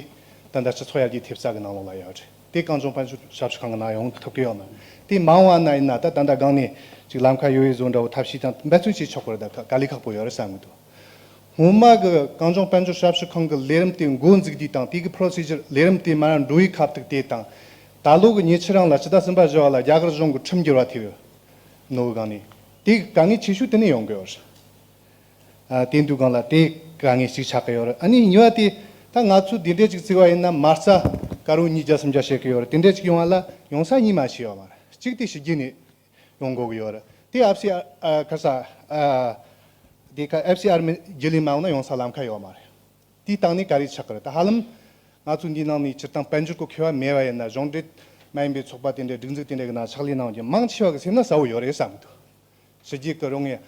ད་ལྟ་སྤྱི་ཚོགས་ཡར་རྒྱས་ཐེབས་རྩ་གི་ནང་ལོགས་ལ་ཡོད་རེད། དེ་གངས་ལྗོངས་དཔལ་འབྱོར་ཞབས་ཞུ་ཁང་གི་ནང་ཡོང་ཐུབ་ཀྱི་ཡོད་མ་རེད། དེ་མ་འོངས་པ་ན་ཡིན་ན། ད་ད་ལྟ་སྒང་ནས་ཅིག་ལམ་ཁ་ཡོད་ཡོད་བཟོ་འདྲ་བོ་ཐབས་ཤེས་དང་འབད་བརྩོན་བྱེད་ཆོག་གི་རེད། ད་དཀའ་ལས་ཁག་པོ་ཡོད་རེད་བསམ་གི་འདུག་སྔོན་མ་གི་གངས་ལྗོངས་དཔལ་འབྱོར་ཞབས་ཞུ་ཁང་གི་ལས་རིམ་དེ་འགོ་འཛུགས་དུས་དང་། དེ་གི་པོ་རོ་སི་ཇར་ལས་རིམ་དེ་མར་འགྲོ་བའི་ཁ་ཐུག་དེ་དང་། ད་ལོ་གི་ཉེ་ཆར་རང་ལ་ཕྱི་ཟླ་གསུམ་པ་བཞི་བ་ལ་རྒྱ་གར་གཞུང་གི་ཁྲིམས་འགྱུར་བ་ཐེབས་ཡོད། ནོར་བུ་སྒང་ནས་དེ་གི་དཀའ་ངལ་ཆེ་ཤོས་དེ་ནས་ཡོང་གི་ཡོད་རེད། ཨ་དེ་འདུག་གང་ལ་དེ་དཀའ་ངལ་གཅིག་ཆགས་ཀྱི་ཡོད་རེད། ཨ་ནི་གཉིས་པ་དེ། ད་ང་ཚོས་དེ་འདྲས་ཅིག་བརྩི་བ་ཡིན་ན་མ་རྩ་ཀ་རོ་ཉིས་བརྒྱ་སུམ་བརྒྱ་བཤད་ཀྱི་ཡོད་རེད། དེ་འདྲས་ཅིག་ཡོང་བ་ལ་ཡོང་ས་གཉིས་མ་ཤེས་པ་མ་རེད། གཅིག་དེ་ཕྱི་རྒྱལ་ནས་ ཡོང་དགོས་ཀྱི་ཡོད་རེད། དེ་ཨེཕ་སི་ཨར་ཨ་ཁ་ས་ཨ་དེ་ཁ་ཨེཕ་སི་ཨར་མི་བརྒྱུད་ལས་མ་འོང་ན་ཡོང་ས་ལམ་ཁ་ཡོད་མ་རེད། དེའི་སྟེང་ནས་ག་རེ་ཆགས་ཀྱི་རེད། ད་ཧ་ལམ་ང་ཚོ་འདིའི་ནང་ནས་སྤྱིར་བཏང་དཔལ་འབྱོར་གྱི་མཁས་པ་མེད་པ་ཡིན་ན། གཞུང་འབྲེལ་མ་ཡིན་པའི་ཚོགས་པ་དེ་འདྲའི་སྒྲིག་འཛུགས་དེ་འདྲའི་གི་ནང་ཕྱག་ལས་གནང་རྒྱུ་མང་ཆེ་བ་གི་སེམས་ན་གསལ་བོ་ཡོད་རེད་བསམ་གི་འདུག་ཞི་རྒྱས་ཀྱི་རོགས་ངས་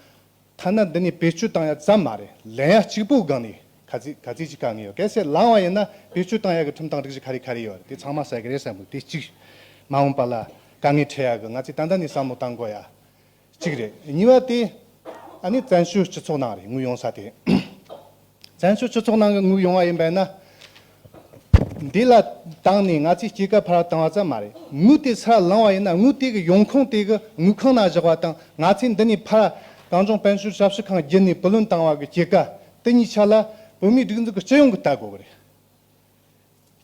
ཐ་ན་འདི་ནས་བེད་སྤྱོད་བཏང་ཡ་ཙམ་མ་རེད། ལེན་ཡ་གཅིག་པོའི་སྒང་ནས་ག་ཚོད་ག་ཚོད་ཅིག་དཀའ་ངལ་ཡོད། གལ་སྲིད་ལངས་པ་ཡིན་ན་བེད་སྤྱོད་བཏང་ཡ་གི་ཁྲིམས་དང་སྒྲིག་གཞི་ག་རེ་ག་རེ་ཡོད་རེད། དེ་ཚང་མ་གསལ་གི་རེད་བསམ་གི་འདུག་དེ་གཅིག་མ་འོངས་པ་ལ་དཀའ་ངལ་འཕྲད་ཡ་གི་ང་ཚོས་ད་ལྟ་ནས་བསམ་བློ་བཏང་དགོས་ཡ། གཅིག་རེད། གཉིས་པ་དེ་ཨ་ནི་བཙན་བྱོལ་སྤྱི་ཚོགས་ནང་རེད། དངུལ་ཡོང་ས་དེ། བཙན་བྱོལ་སྤྱི་ཚོགས་ནང་གི་དངུལ་ཡོང་བ་ཡིན་པ་ཡིན་ན། འདི་ལ་བཏང་ནས་ང་ཚོས་སྐྱེད་ཀ་ཕར་བཏང་བ་ཙམ་མ་རེད། དངུལ་དེ་ཚུར་ལངས་པ་ཡིན་ན་དངུལ་དེ་གི་ཡོང་ཁུངས་དེ་གི་དངུལ་ཁང་ནང་བཞག་པ་དང་། ང་ཚོས་འདི་ནས་ཕར་གངས་ལྗོངས་དཔལ་འབྱོར་ཞབས་ཞུ་ཁང་བརྒྱུད་ནས་བུ་ལོན་བཏང་བ་གི་སྐྱེད་ཀ་དེ་གཉིས་ཆ་ལ་བོད་མིའི་སྒྲིག་འཛུགས་ཀྱི་སྤྱི་ཡོངས་ཀྱིས་ལྟ་དགོས་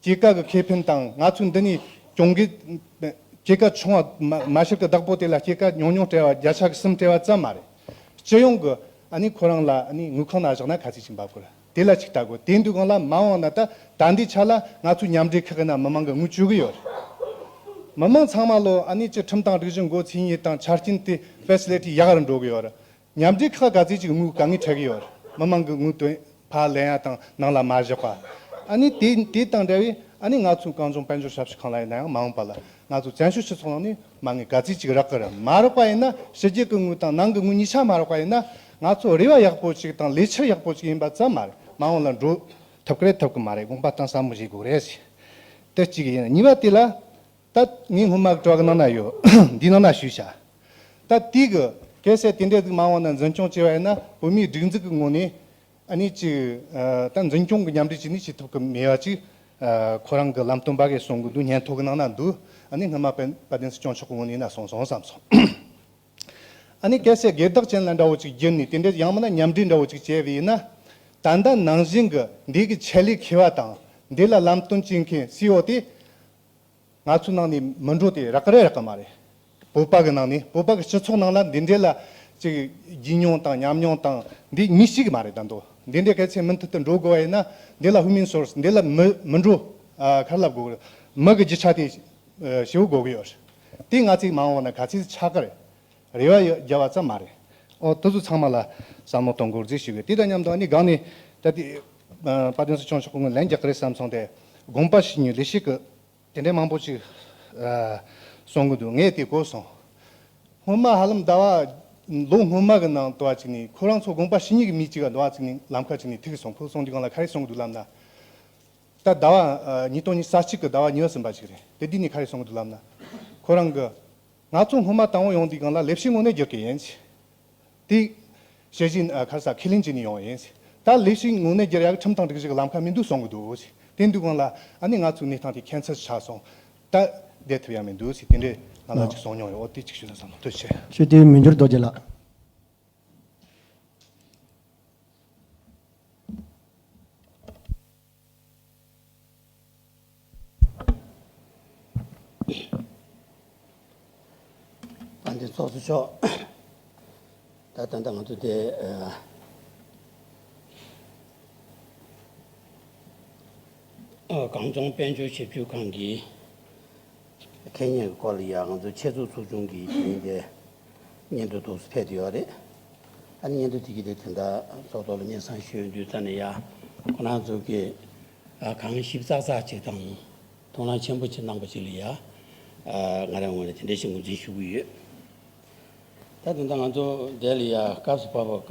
ཀྱི་རེད། སྐྱེད་ཀ་གི་ཁེ་ཕན་དང་། ང་ཚོས་འདི་ནས་གྱོང་གུན། སྐྱེད་ཀ་ཆུང་བ་མ་མ་ཤར་གི་བདག་པོ་དེ་ལ་སྐྱེད་ཀ་ཉུང་ཉུང་སྤྲད་པ། བརྒྱ་ཆ་གི་གསུམ་སྤྲད་པ་ཙམ་མ་རེད། སྤྱི་ཡོངས་ཀྱི་ཨ་ནི་ཁོ་རང་ལ་ཨ་ནི་དངུལ་ཁང་ནང་བཞག་ན་ག་ཚོད་ཅིག་འབབ་དགོས་རེད། དེ་ལ་ཅིག་ལྟ་དགོས། དེ་འདུག་གང་ལ་མ་འོངས་ན། ད་ད་འདི་ཆ་ལ་ང་ཚོའི་མཉམ་འབྲེལ་ཁག་གི་ནང་མི་མང་གི་དངུལ་བཅོལ་གི་ཡོད་རེད། མི་མང་ཚང་མ་ལོ་ཨ་ནི་ཅིག་ཁྲིམས་དང་སྒྲིག་གཞི་མགོ་ཚོས་ཡས་དང་ཆ་རྐྱེན་དེ་ཕེ་སི་ལི་ཊི་ཡག་རུ་འགྲོ་གི་ཡོད་རེད། མཉམ་འབྲེལ་ཁག་ག་ཚོད་ཅིག་དངུལ་དཀའ་ངལ་འཕྲད་ཀྱི་ཡོད་རེད། མི་མང་གི་དངུལ་དོན་ཕར་ལེན་ཡ་དང་ནང་ལ་མ་བཞག་པ། ཨ་ནི་དེ་དེ་དང་འབྲེལ་བའི་ཨ་ནི་ང་ཚོའི་གངས་ལྗོངས་དཔལ་འབྱོར་ཞབས་ཞུ་ཁང་ལ་ཡིན་ན་ཡང་མ་འོངས་པ་ལ་ང་ཚོ་བཙན་བྱོལ་སྤྱི་ཚོགས་ནང་ནས་མ་དངུལ་ག་ཚོད་ཅིག་རག་གི་རེད། མ་རག་པ་ཡིན་ན། ཕྱི་རྒྱལ་གྱི་དངུལ་དང་ནང་གི་དངུལ་གཉིས་ཆ་མ་རག་པ་ཡིན་ན། ང་ཚོ་རེ་བ་ཡག་པོ་ཅིག་དང་ལས་འཆར་ཡག་པོ་ཅིག་ཡིན་པ་ཙམ་མ་རེད། མ་འོངས་ལ་འགྲོ་ཐུབ་ཀྱི་རེད་ཐུབ་ཀྱི་མ་རེད། དགོངས་པ་གཏིང་ཟབ་མོ་བཞེས་དགོས་རེད་ཟེར། དེ་གཅིག་ཡིན། གཉིས་པ་དེ་ལ། ད་ངས་སྔོན་མ་གྲོགས་ནང་ན་ཡོད། འདི་ནང་ན་ཞུས་བྱ། ད་དེ་གི་གལ་སྲིད་དེ་འདྲའི་ཟིག་མ་འོངས་ན་འཛིན་སྐྱོང་བྱས་པ་ཡིན་ན། བོད་མིའི་སྒྲིག་འཛུགས་ཀྱི་ངོས་ནས་ཨ་ནི་ཅིག་ཨ་ད་འཛིན་སྐྱོང་གི་མཉམ་འབྲེལ་བྱས་ནས་བྱེད་ཐུབ་ཀྱི་མེད་པ་ཅིག་ཨ་ཁོ་རང་གི་ལམ་སྟོན་པ་གིས་གསུང་གི་འདུག་སྙན་ཐོ་གི་ནང་ན་འདུག་ཨ་ནི་སྔོན་མ་དཔལ་དཔལ་ལྡན་སྲིད་སྐྱོང་མཆོག་གི་ངོས་ནས་ན་གསུངས་སོང་བསམ་སོང་། ཨ་ནི་གལ་སྲིད་སྒེར་བདག་ཅན་ལ་འདྲ་བོ་ཅིག་བསྒྱུར་ནས། དེ་འདྲའི་ཡང་མིན་ན་མཉམ་འབྲེལ་འདྲ་བོ་ཅིག་བྱས་པ་ཡིན་ན། ད་ལྟ་ནང་བཞིན་གྱི་འདི་གི་ཆེད་ལས་མཁས་པ་དང་འདི་ལ་ལམ་སྟོན་བྱེད་མཁན་སི་ཨི་ཨོ་དེ། ང་ཚོའི་ནང་ནས་མི་འགྲོ་དེ་རག་གི་རེད་རག་གི་མ་རེད། བོད་པ་གི་ནང་ནས། བོད་པ་གི་སྤྱི་ཚོགས་ནང་ལ་འདི་འདྲའི་ལ་ཅིག་བརྒྱུད་མྱོང་དང་ཉམས་མྱོང་དང་འདི་མི་ཞིག་མ་རེད། ད་དུང་འདི་འདྲའི་གལ་ཆེ་མུ་མཐུད་དུ་འགྲོ་དགོས་པ་ཡིན་ན། འདི་ལ་ཧུ་མན་སོར་སི། འདི་ལ་མི་མི་འགྲོ། ཨ་ག་རེ་ལབ་དགོས་རེད། མི་གི་རྒྱུ་ཆ་དེ་ཨ་ཞེ་པོ་དགོས་ཀྱི་ཡོད་རེད། དེ་ང་ཚོས་མ་འོངས་ན་ག་ཚོད་ཆགས་ཀྱི་རེད། རེ་བ་ཡོད་རྒྱབ་པ་ཙམ་མ་རེད། ཨོ་དེ་ཚོ་ཚང་མ་ལ་བསམ་བློ་གཏོང་དགོས་རེད་ཟེར་ཞུ་གི། དེ་དང་མཉམ་དུ་ཨ་ནི་སྒང་ནས་ད་དེ་ཨ་དཔལ་ལྡན་སྲིད་སྐྱོང་མཆོག་གི་ངོས་ལན་རྒྱག་གི་རེད་བསམ་སོང་སྟེ། དགོངས་པ་ཞུ་མཁན་ལས་བྱེད་ཀྱི་དེ་འདྲའི་མང་པོ་ཅིག་ཨ་གསུང་གི་འདུག་ངས་དེ་གོ་སོང་། སྔོན་མ་ཧ་ལམ་ཟླ་བ་ལོ་སྔོན་མ་གི་ནང་དུ་བ་ཅིག་ནས་ཁོ་རང་ཚོ་དགོངས་པ་ཞུ་མཁན་གྱི་མི་གཅིག་ག་འདུག་བ་ཅིག་ནས་ལམ་ཁ་ཅིག་ནས་ཐུག་སོང་། ཁོ་སོང་དུས་སྒང་ལ་ག་རེ་གསུང་གི་འདུག་ལབ་ན། ད་ཟླ་བ་ཨ་ཉིས་སྟོང་ཉི་ཤུ་རྩ་གཅིག་གི་ཟླ་བ་ཉི་ཤུ་ཟིན་པ་ཅིག་རེད། དེ་དུས་ནས་ག་རེ་གསུང་གི་འདུག་ལབ་ན། ཁོ་རང་གི་ང་ཚོ་སྔོན་མ་དང་པོ་ཡོང་དུས་སྒང་ལ་ལས་བྱེད་དངོས་གནས་བསྒྱུར་གི་ཡིན། དེ་ཞལ་བཞེས་ཨ་ག་རེ་ཟ་ཁས་ལེན་བྱས་ནས་ཡོང་བ་ཡིན། ད་ལས་བྱེད་དངོས་གནས་བསྒྱུར་ཡག་ཁྲིམས་དང་སྒྲིག་གཞི་གི་ལམ་ཁ་མི་འདུག་གསུང་གི་འདུག་དེ་དུས་སྒང་ལ་ཨ་ནི་ང་ཚོའི་གནས་སྟངས་དེ་ཁྱད་མཚར་ཆགས་སོང་། ད་བསྡད་ཐུབ་ཡག་མི་འདུག་ཟེར་དེ་འདྲའི་ང་ལ་ཅིག་གསུངས་མྱོང་ཡོད། འོ་དེ་ཅིག་ཞུ་ན་བསམ། ཐུགས་རྗེ་ཆེ། ཞུ་དེ་མི་འགྱུར་རྡོ་རྗེ་ལགས། ཨ་འདི་ཚོགས་གཙོ་མཆོག་ད་ད་ལྟ་ང་ཚོ་དེ་ཨ་གངས་ལྗོངས་དཔལ་འབྱོར་ཞིབ་འཇུག་ཁང་གི་ཁེ་ཉེན་གྱི་སྐོར་ལ་ཡ་ང་ཚོ་ཆེད་འཛུགས་ཚོགས་ཆུང་གི་དེ་རིང་དེ་སྙན་ཐོ་འདུག་སེ་ཕེབས་ཡོད་རེད། ཨ་ནི་སྙན་ཐོ་དེ་གི་དེ་དེ་འདྲ་ཚོགས་ཐོག་ལ་སྙན་སེང་ཞུ་དུས་ཙ་ནས་ཡ་ཁོ་རང་ཚོ་གི་ཨ་གང་ཞིབ་ཚགས་ཚགས་ཅིག་དང་དོ་སྣང་ཆེན་པོ་ཅིག་གནང་པ་ཅིག་ལ་ཡ་ཨ་ང་རང་ངོས་ནས་དེ་འདྲ་ཞིག་ངོས་འཛིན་ཞུ་གི་ཡོད། ད་དེ་འདྲ་ང་ཚོ་དེ་ལ་ཡ་སྐབས་སུ་བབས་པ་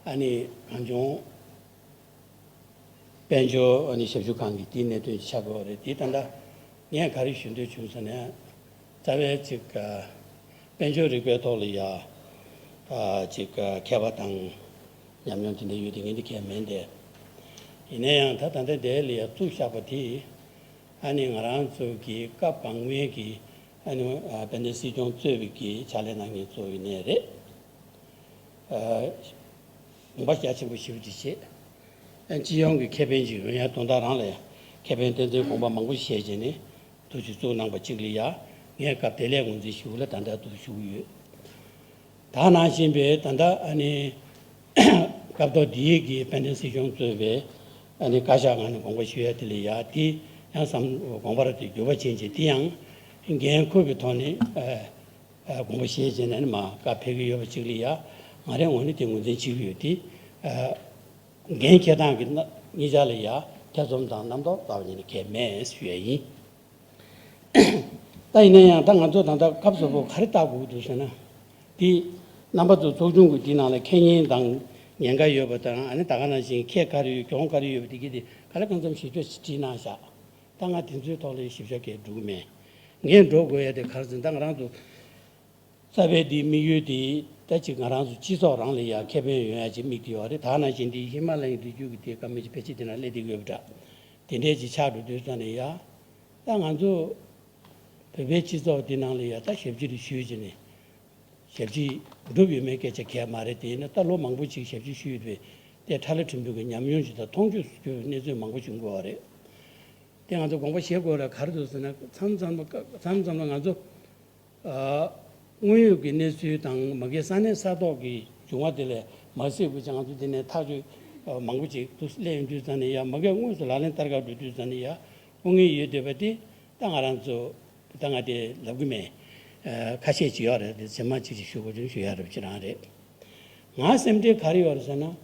ཨ་ནི་གངས་ལྗོངས་དཔལ་འབྱོར་ཨ་ནི་ཞབས་ཞུ་ཁང་གི་དེའི་གནད་དོན་ཆགས་དགོས་རེད། དེ་ད་ལྟ་ངས་ག་རེ་ཞུ་འདོད་བྱུང་ཟེར་ན། རྩ་བའི་ཅིག་ཨ་དཔལ་འབྱོར་རིག་པའི་ཐོག་ལ་ཡ་ཨ་ཅིག་ཨ་མཁས་པ་དང་ཉམས་མྱོང་དེ་འདྲ་ཡོད་དེ་ངས་འདི་གས་མིན་ཏེ། ཡིན་ན་ཡང་ད་ད་ལྟ་འདི་ལ་ཡ་བཙུགས་བཞག་པ་དེ་ཨ་ནི་ང་རང་ཚོ་གི་སྐབས་གོང་མའི་གི་ཨ་ནི་ཨ་དཔལ་ལྡན་སྲིད་སྐྱོང་གཙོས་པའི་གི་ཕྱག་ལས་གནང་མཁན་གཙོ་བོ་ཡིན་ནའི་རེད། ཨ་དགོངས་པ་རྒྱ་ཆེན་པོ་ཞེ་པོ་ཅིག་བཞེས། ཨ་སྤྱི་ཡོངས་ཀྱི་ཁེ་ཕན་ཅིག་ཡོང་ཡ་དོན་དག་རང་ལ་ཡ་ཁེ་ཕན་བསྟན་འཛིན་དགོངས་པ་མང་པོ་བཞེས་བྱས་ནས་ཐུགས་རྗེ་གཙོ་གནང་པ་གཅིག་ལ་ཡ་ངས་སྐབས་དེ་ལས་ངོས་འཛིན་ཞུ་ལ་ད་ལྟ་འདུག་ཞུ་གི་ཡོད། ད་ནང་བཞིན་པའི་ད་ལྟ་ཨ་ནི་སྐབས་ཐོག་འདིའི་གི་དཔལ་ལྡན་སྲིད་སྐྱོང་གཙོས་པའི་ཨ་ནི་བཀའ་ཤག་ངང་ནས་དགོངས་པ་ཞུ་ཡ་དེ་ལ་ཡ་དེ་ཡང་བསམ་དགོངས་པ་རེ་དེ་འགྱུར་བ་ཕྱིན་ཅིག་དེ་ཡང་འགན་འཁུར་བའི་ཐོག་ནས་ཨ། དགོངས་པ་བཞེས་བྱས་ནས་ནི་མ་བཀའ་ཕེབས་ཀྱི་ཡོད་པ་ཅིག་ལ་ཡ། ང་རའི་ངོས་ནས་དེ་ངོས་འཛིན་བྱེད་ཀྱི་ཡོད་དེ། འགན་འཁྱེར་སྟངས་ཀྱི་གཉིས་ཆ་ལ་ཡ་ཐེ་ཚོམ་དང་རྣམ་རྟོག་རྩ་བ་ཉིད་ནས་གང་ཡང་མེད་ཞུ་ཡ་ཡིན། ད་ཡིན་ན་ཡང་ད་ང་ཚོ་ད་ལྟ་སྐབས་སུ་བབ་ག་རེ་བལྟ་དགོས་ཀྱི་འདུག་ཟེར་ན། དེ་རྣམ་པ་ཚོ་ཚོགས་ཆུང་གི་དེ་ནང་ལ་ཁེ་ཉེན་དང་ཉེན་ཁ་ཡོད་པ་དང་། ཨ་ནི་ད་ག་ནང་བཞིན་ཁེ་ག་རེ་ཡོད། གྱོང་ག་རེ་ཡོད་པ་དེ་གི་དེ་ག་ལེ་གང་འཚམ་ཞིབ་ཕྲ་ཞིག་བྲིས་གནང་བཞག་ད་ང་དེ་ཚོའི་ཐོག་ལ་ཞིབ་ཕྲ་གས་འགྲོ་གི་མེད། ངས་འགྲོ་དགོས་ཡ་དེ་ག་རེ་ཟེར་ན། ད་ང་རང་ཚོ་རྩ་བའི་དེའི་དམིགས་ཡུལ་དེ་ད་ཅིག་ང་རང་ཚོ་སྤྱི་ཚོགས་རང་ལ་ཡ་ཁེ་ཕན་ཡོང་ཡ་ཅིག་དམིགས་ཏེ་ཡོད་རེད། ད་ག་ནང་བཞིན་དེ་ཧི་མ་ལ་ཡའི་རི་རྒྱུད་ཀྱི་དེ་བཀའ་མོལ་ཅིག་ཕལ་ཆེར་དེ་ན་སླེབས་བསྡད་ཡོད་པ་འདྲ། དེ་འདྲས་ཅིག་ཆགས་འགྲོ་དུས་ཙམ་ནས་ཡ། ད་ང་ཚོ་བོད་པའི་སྤྱི་ཚོགས་འདི་ནང་ལ་ཡ་ད་ཞབས་ཕྱི་རེ་ཞུས་བྱས་ནས། ཞབས་ཕྱི་འགྲུབ་ཡོད་མེད་སྐད་ཆ་གང་ཡང་མ་རེད། དེ་ཡིན་ན་ད་ལོ་མང་པོ་ཅིག་ཞབས་ཕྱི་ཞུས་ཡོད་པའི་དེ་ཁྲ་ལ་ཕྲན་བུ་གི་ཉམས་མྱོང་ཅིག་དང་མཐོང་ཆོས་སུ་གྱུར་པའི་གནས་ཚུལ་མང་པོ་ཞིག་འགོ་བ་རེད། དེ་ང་ཚོ་དགོངས་པ་བཞེས་དགོས་ལ་ག་རེ་འདུག་ཟེར་ན། མཚམས་མཚམས་ལ་མཚམས་མཚམས་ལ་ང་ཚོ་ཨ་དངོས་ཡོད་ཀྱི་གནས་ཚུལ་དང་མ་གིའི་ས་གནས་ས་ཐོག་གི་བྱུང་བ་དེ་ལས་མ་གཟིགས་པ་ཅིག་ང་ཚོ་དེ་ནས་ཐག་གཅོད་ཨ་མང་པོ་ཅིག་ཏུ་སླེབས་ཡོང་དུས་ཙམ་ནས་ཡ། མ་གིའི་དངོས་སུ་ལག་ལེན་བསྟར་ག་འགྲོ་དུས་ཙམ་ནས་ཡ། དཀའ་ངལ་ཡོད་བསྡད་པ་དེ་ད་ང་རང་ཚོ་ད་ང་དེ་ལབ་གི་མེད། ཨ་ཁ་ཤས་ཅིག་ཡོད་རེད། དེ་རྗེས་མ་ཅིག་ཅིག་ཞུ་དགོས་བྱུང་ཞུ་ཡ་རབ་ཅིག་རང་རེད། ང་སེམས་ཁྲལ་ག་རེ་ཡོད་རེད་ཟེར་ན།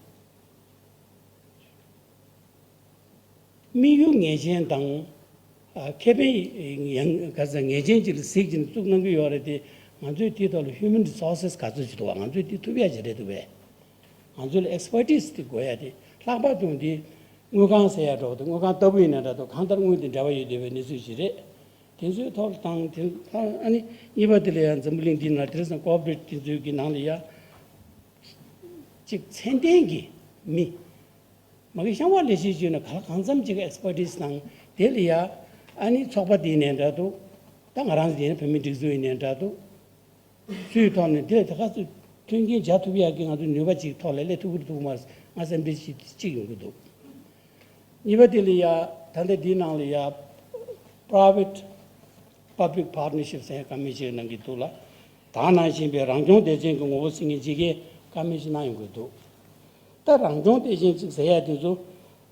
དམིགས་ཡུལ་ངེས་ཅན་དང་། ཨ་ཁེ་ཕན་ཡང་ག་ཚད་ངེས་ཅན་ཅིག་ལ་གཟིགས་ཀྱིན་བཙུགས་གནང་གི་ཡོད་རེད་དེ། ང་ཚོའི་དེའི་ཐོག་ལ་human resources་ག་ཚོད་ཅིག་འདུག་བ། ང་ཚོས་དེ་ཐུབ་ཡ་ཅིག་རེད་འདུག་བས། ང་ཚོ་ལ་expertise་དེ་དགོས་ཡ་དེ། ལྷག་པར་དུ་དེ་དངུལ་ཁང་ཟེར་ཡ་འགྲོ་དེ། དངུལ་ཁང་ལྟ་བུ་ཡིན་ན་འདྲ་འདུག་གང་ལྟར་དངུལ་དེ་འབྲེལ་བ་ཡོད་བསྡད་པའི་གནས་ཚུལ་ཞིག་རེད། དེ་ཚོའི་ཐོག་ལ་དང་དེ་ཨ་ནི་གཉིས་པ་དེ་ལ་ཡང་འཛམ་བུ་གླིང་འདི་ནང་དེ་རིང་སང་corporate་དེ་ཚོའི་གི་ནང་ལ་ཡ། གཅིག་ཚད་ལྡན་གྱི་མི། མ་གི་ཤང་བ་ལས་བྱེད་བྱས་ན་ག་ལ་གང་འཚམ་ཅིག་expertise་དང་དེ་ལ་ཡ། ཨ་ནི་ཚོགས་པ་དེ་ཡིན་ནའི་འདྲ་འདུག་ད་ང་རང་ཚོ་དེ་ཡིན་ན་བོད་མི་སྒྲིག་འཛུགས་ཡིན་ནའི་འདྲ་འདུག་སུའི་ཐོག་ནས་དེ་ལ་ད་ག་ཚོད་མཐུན་རྐྱེན་སྦྱར་ཐུབ་ཡག་གི་ང་ཚོ་ནུས་པ་ཅིག་ཐོག་ལ་སླེབས་ཐུབ་ཀྱི་འདུག་མ་ང་སེམས་ཁྲལ་ཅིག་ཅིག་ཡོང་གི་འདུག་གཉིས་པ་དེ་ལ་ཡ། ད་ལྟ་འདིའི་ནང་ལ་ཡ། private public partnership་ཟེར་བཀའ་མོལ་ཅིག་གནང་གི་འདུག་ལ། ད་ནང་བཞིན་པའི་རང་སྐྱོང་སྡེ་ཚན་གྱི་ངོ་བོ་ཟིན་མཁན་ཅིག་གིས་བཀའ་མོལ་ཅིག་གནང་ཡོང་གི་འདུག་ད་རང་སྐྱོང་སྡེ་ཚན་ཅིག་ཟེར་ཡ་དེ་ཚོ་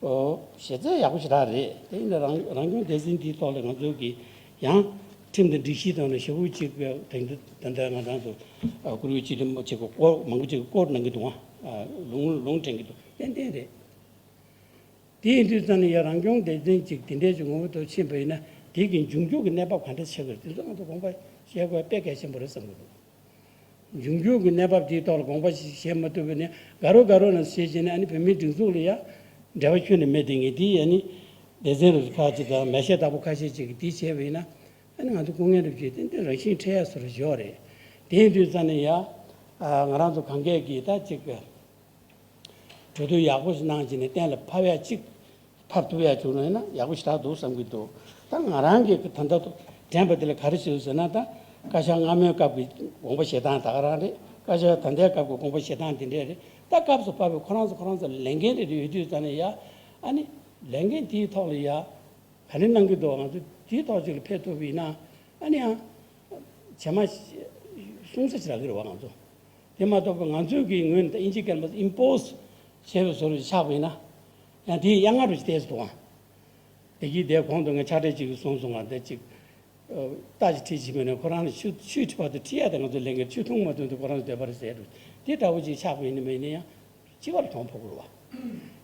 ཨོ་གཞི་རྩ་ཡག་པོ་ཞེ་དྲག་རེད། དེ་ཡིན་ན་རང་རང་སྐྱོང་སྡེ་ཚན་འདིའི་ཐོག་ལ་ང་ཚོ་གི་ཡང་ཁྲིམས་དང་སྒྲིག་གཞི་ཐོག་ནས་ཞེ་པོ་ཅིག་དེང་དུ་ད་ལྟ་ང་རང་ཚོ་ཨ་བཀུར་འོས་སྤྱི་འཐུས་མང་པོ་ཅིག་གི་སྐོར་མང་པོ་ཅིག་གི་སྐོར་གནང་གི་འདུག་ཨ་ལུང་ལུང་དྲན་གི་འདུག་ཏན་ཏན་རེད། དེ་ཡིན་དུས་ཙམ་ནས་ཡ་རང་སྐྱོང་སྡེ་ཚན་ཅིག་དེ་འདྲའི་ཅིག་ངོ་བོ་ཐོག་ཕྱིན་པ་ཡིན་ན། དེ་གི་འབྱུང་འགྱུར་གྱི་གནས་བབ་ག་འདྲ་ཆགས་ཀྱི་རེད། དེ་ཚོ་ང་ཚོ་དགོངས་པ་བཞེས་དགོས་དཔེ་གལ་ཆེན་པོ་རེད་བསམ་གྱི་འདུག་འབྱུང་འགྱུར་གྱི་གནས་བབ་དེའི་ཐོག་ལ་དགོངས་པ་བཞེས་མ་ཐུབ་པ་ཡིན་ན། དགའ་རོགས་དགའ་རོགས་ནང་བཞིན་བྱས་ནས་ཨ་ནི་བོད་མིའི་སྒྲིག་འཛུགས་ལ་ཡ་འབྲེལ་བ་ཁྱོན་ནས་མེད་དེ། ངས་དེ་ཨ་ནི་སྡེ་ཚན་རུ་ཁག་ཅིག་དང་མེ་ཤ་བདག་པོ་ཁ་ཤས་ཅིག་གིས་དེ་བྱས་པ་ཡིན་ན། ཨ་ནི་ང་ཚོ་སྐུ་ངལ་རེ་བྱས་ཏན་ཏན་རང་བཞིན་འཕྲད་ཡ་བཟོ་འདྲ་ཅིག་ཡོད་རེད། དེ་ཡིན་དུས་ཙམ་ནས་ཡ། ཨ་ང་རང་ཚོ་གང་གས་ཀྱིས་ད་ཅིག་གྲོས་བསྡུར་ཡག་པོ་ཞིག་གནང་བྱས་ནས་གཏན་ལ་ཕབ་ཡ་ཅིག་ཕབ་ཐུབ་ཡ་བྱུང་ན་ཡང་ན་ཡག་པོ་ཞེ་དྲག་འདུག་བསམ་གྱི་འདུག་ད་ང་རང་གིས་ད་ལྟ་དྲན་པ་དེ་ལ་ག་རེ་བྱེད་ཟེར་ན། ད་བཀའ་ཤག་སྔ་མའི་སྐབས་ཀྱི་དགོངས་པ་བཞེས་སྟངས་ད་ག་རང་རེད། བཀའ་ཤག་ད་ལྟའི་སྐབས་ཀྱི་དགོངས་པ་བཞེས་སྟངས་དེ་འདྲས་རེད། ད་སྐབས་སུ་བབས་པའི་ཁོ་རང་ཚོ་ཁོ་རང་ཚོ་ལས་འགན་རེ་རེ་ཡོད་དུས་ཙམ་ནས་ཡ། ཨ་ནི་ལས་འགན་དེའི་ཐོག་ལ་ཡ། ག་རེ་གནང་གི་འདུག་ང་ཚོ་དེའི་ཐོག་ཅིག་ལ་ཕེབས་ཐུབ་པ་ཡིན་ན། ཨ་ནི་ཡང་རྗེས་མ་གསུང་ས་ཅིག་རག་གི་རེད་བ། ང་ཚོ་དེ་མ་གཏོགས་པ་ང་ཚོའི་གི་ངོས་ནས་ད་དབྱིན་ཇི་སྐད་ལ་impose་བྱས་པའི་བཟོ་འདྲ་ཆགས་པ་ཡིན་ན། ཡང་དེའི་གཡང་ངར་རུ་ཏོག་ཙམ་འདུག་ཨང་། དེ་གིས་དེ་གོང་དུ་ངས་ཕྱག་སྦྲེལ་ཅིག་གིས་གསུངས་སོང་ང་། དེ་ཅིག་རྟ་ཅིག་ཁྲིད་ཅིག་མེད་ན་ཁོ་རང་ལ་ཆུ་ཆུ་ཁྲིད་པ་དེ་ཁྲིད་ཡ་དེ་ང་ཚོ་ལས་འགན། ཆུ་འཐུང་མ་འཐུང་དེ་ཁོ་རང་ཚོ་འདོད་པ་རེད་ཟེར་འདུག་དེ་འདྲ་བོ་ཅིག་ཆགས་པ་ཡིན་ན་མིན་ན་ཡང་། སྤྱི་པ་ལ་གྱོང་ཕོག་གི་རེད་བ།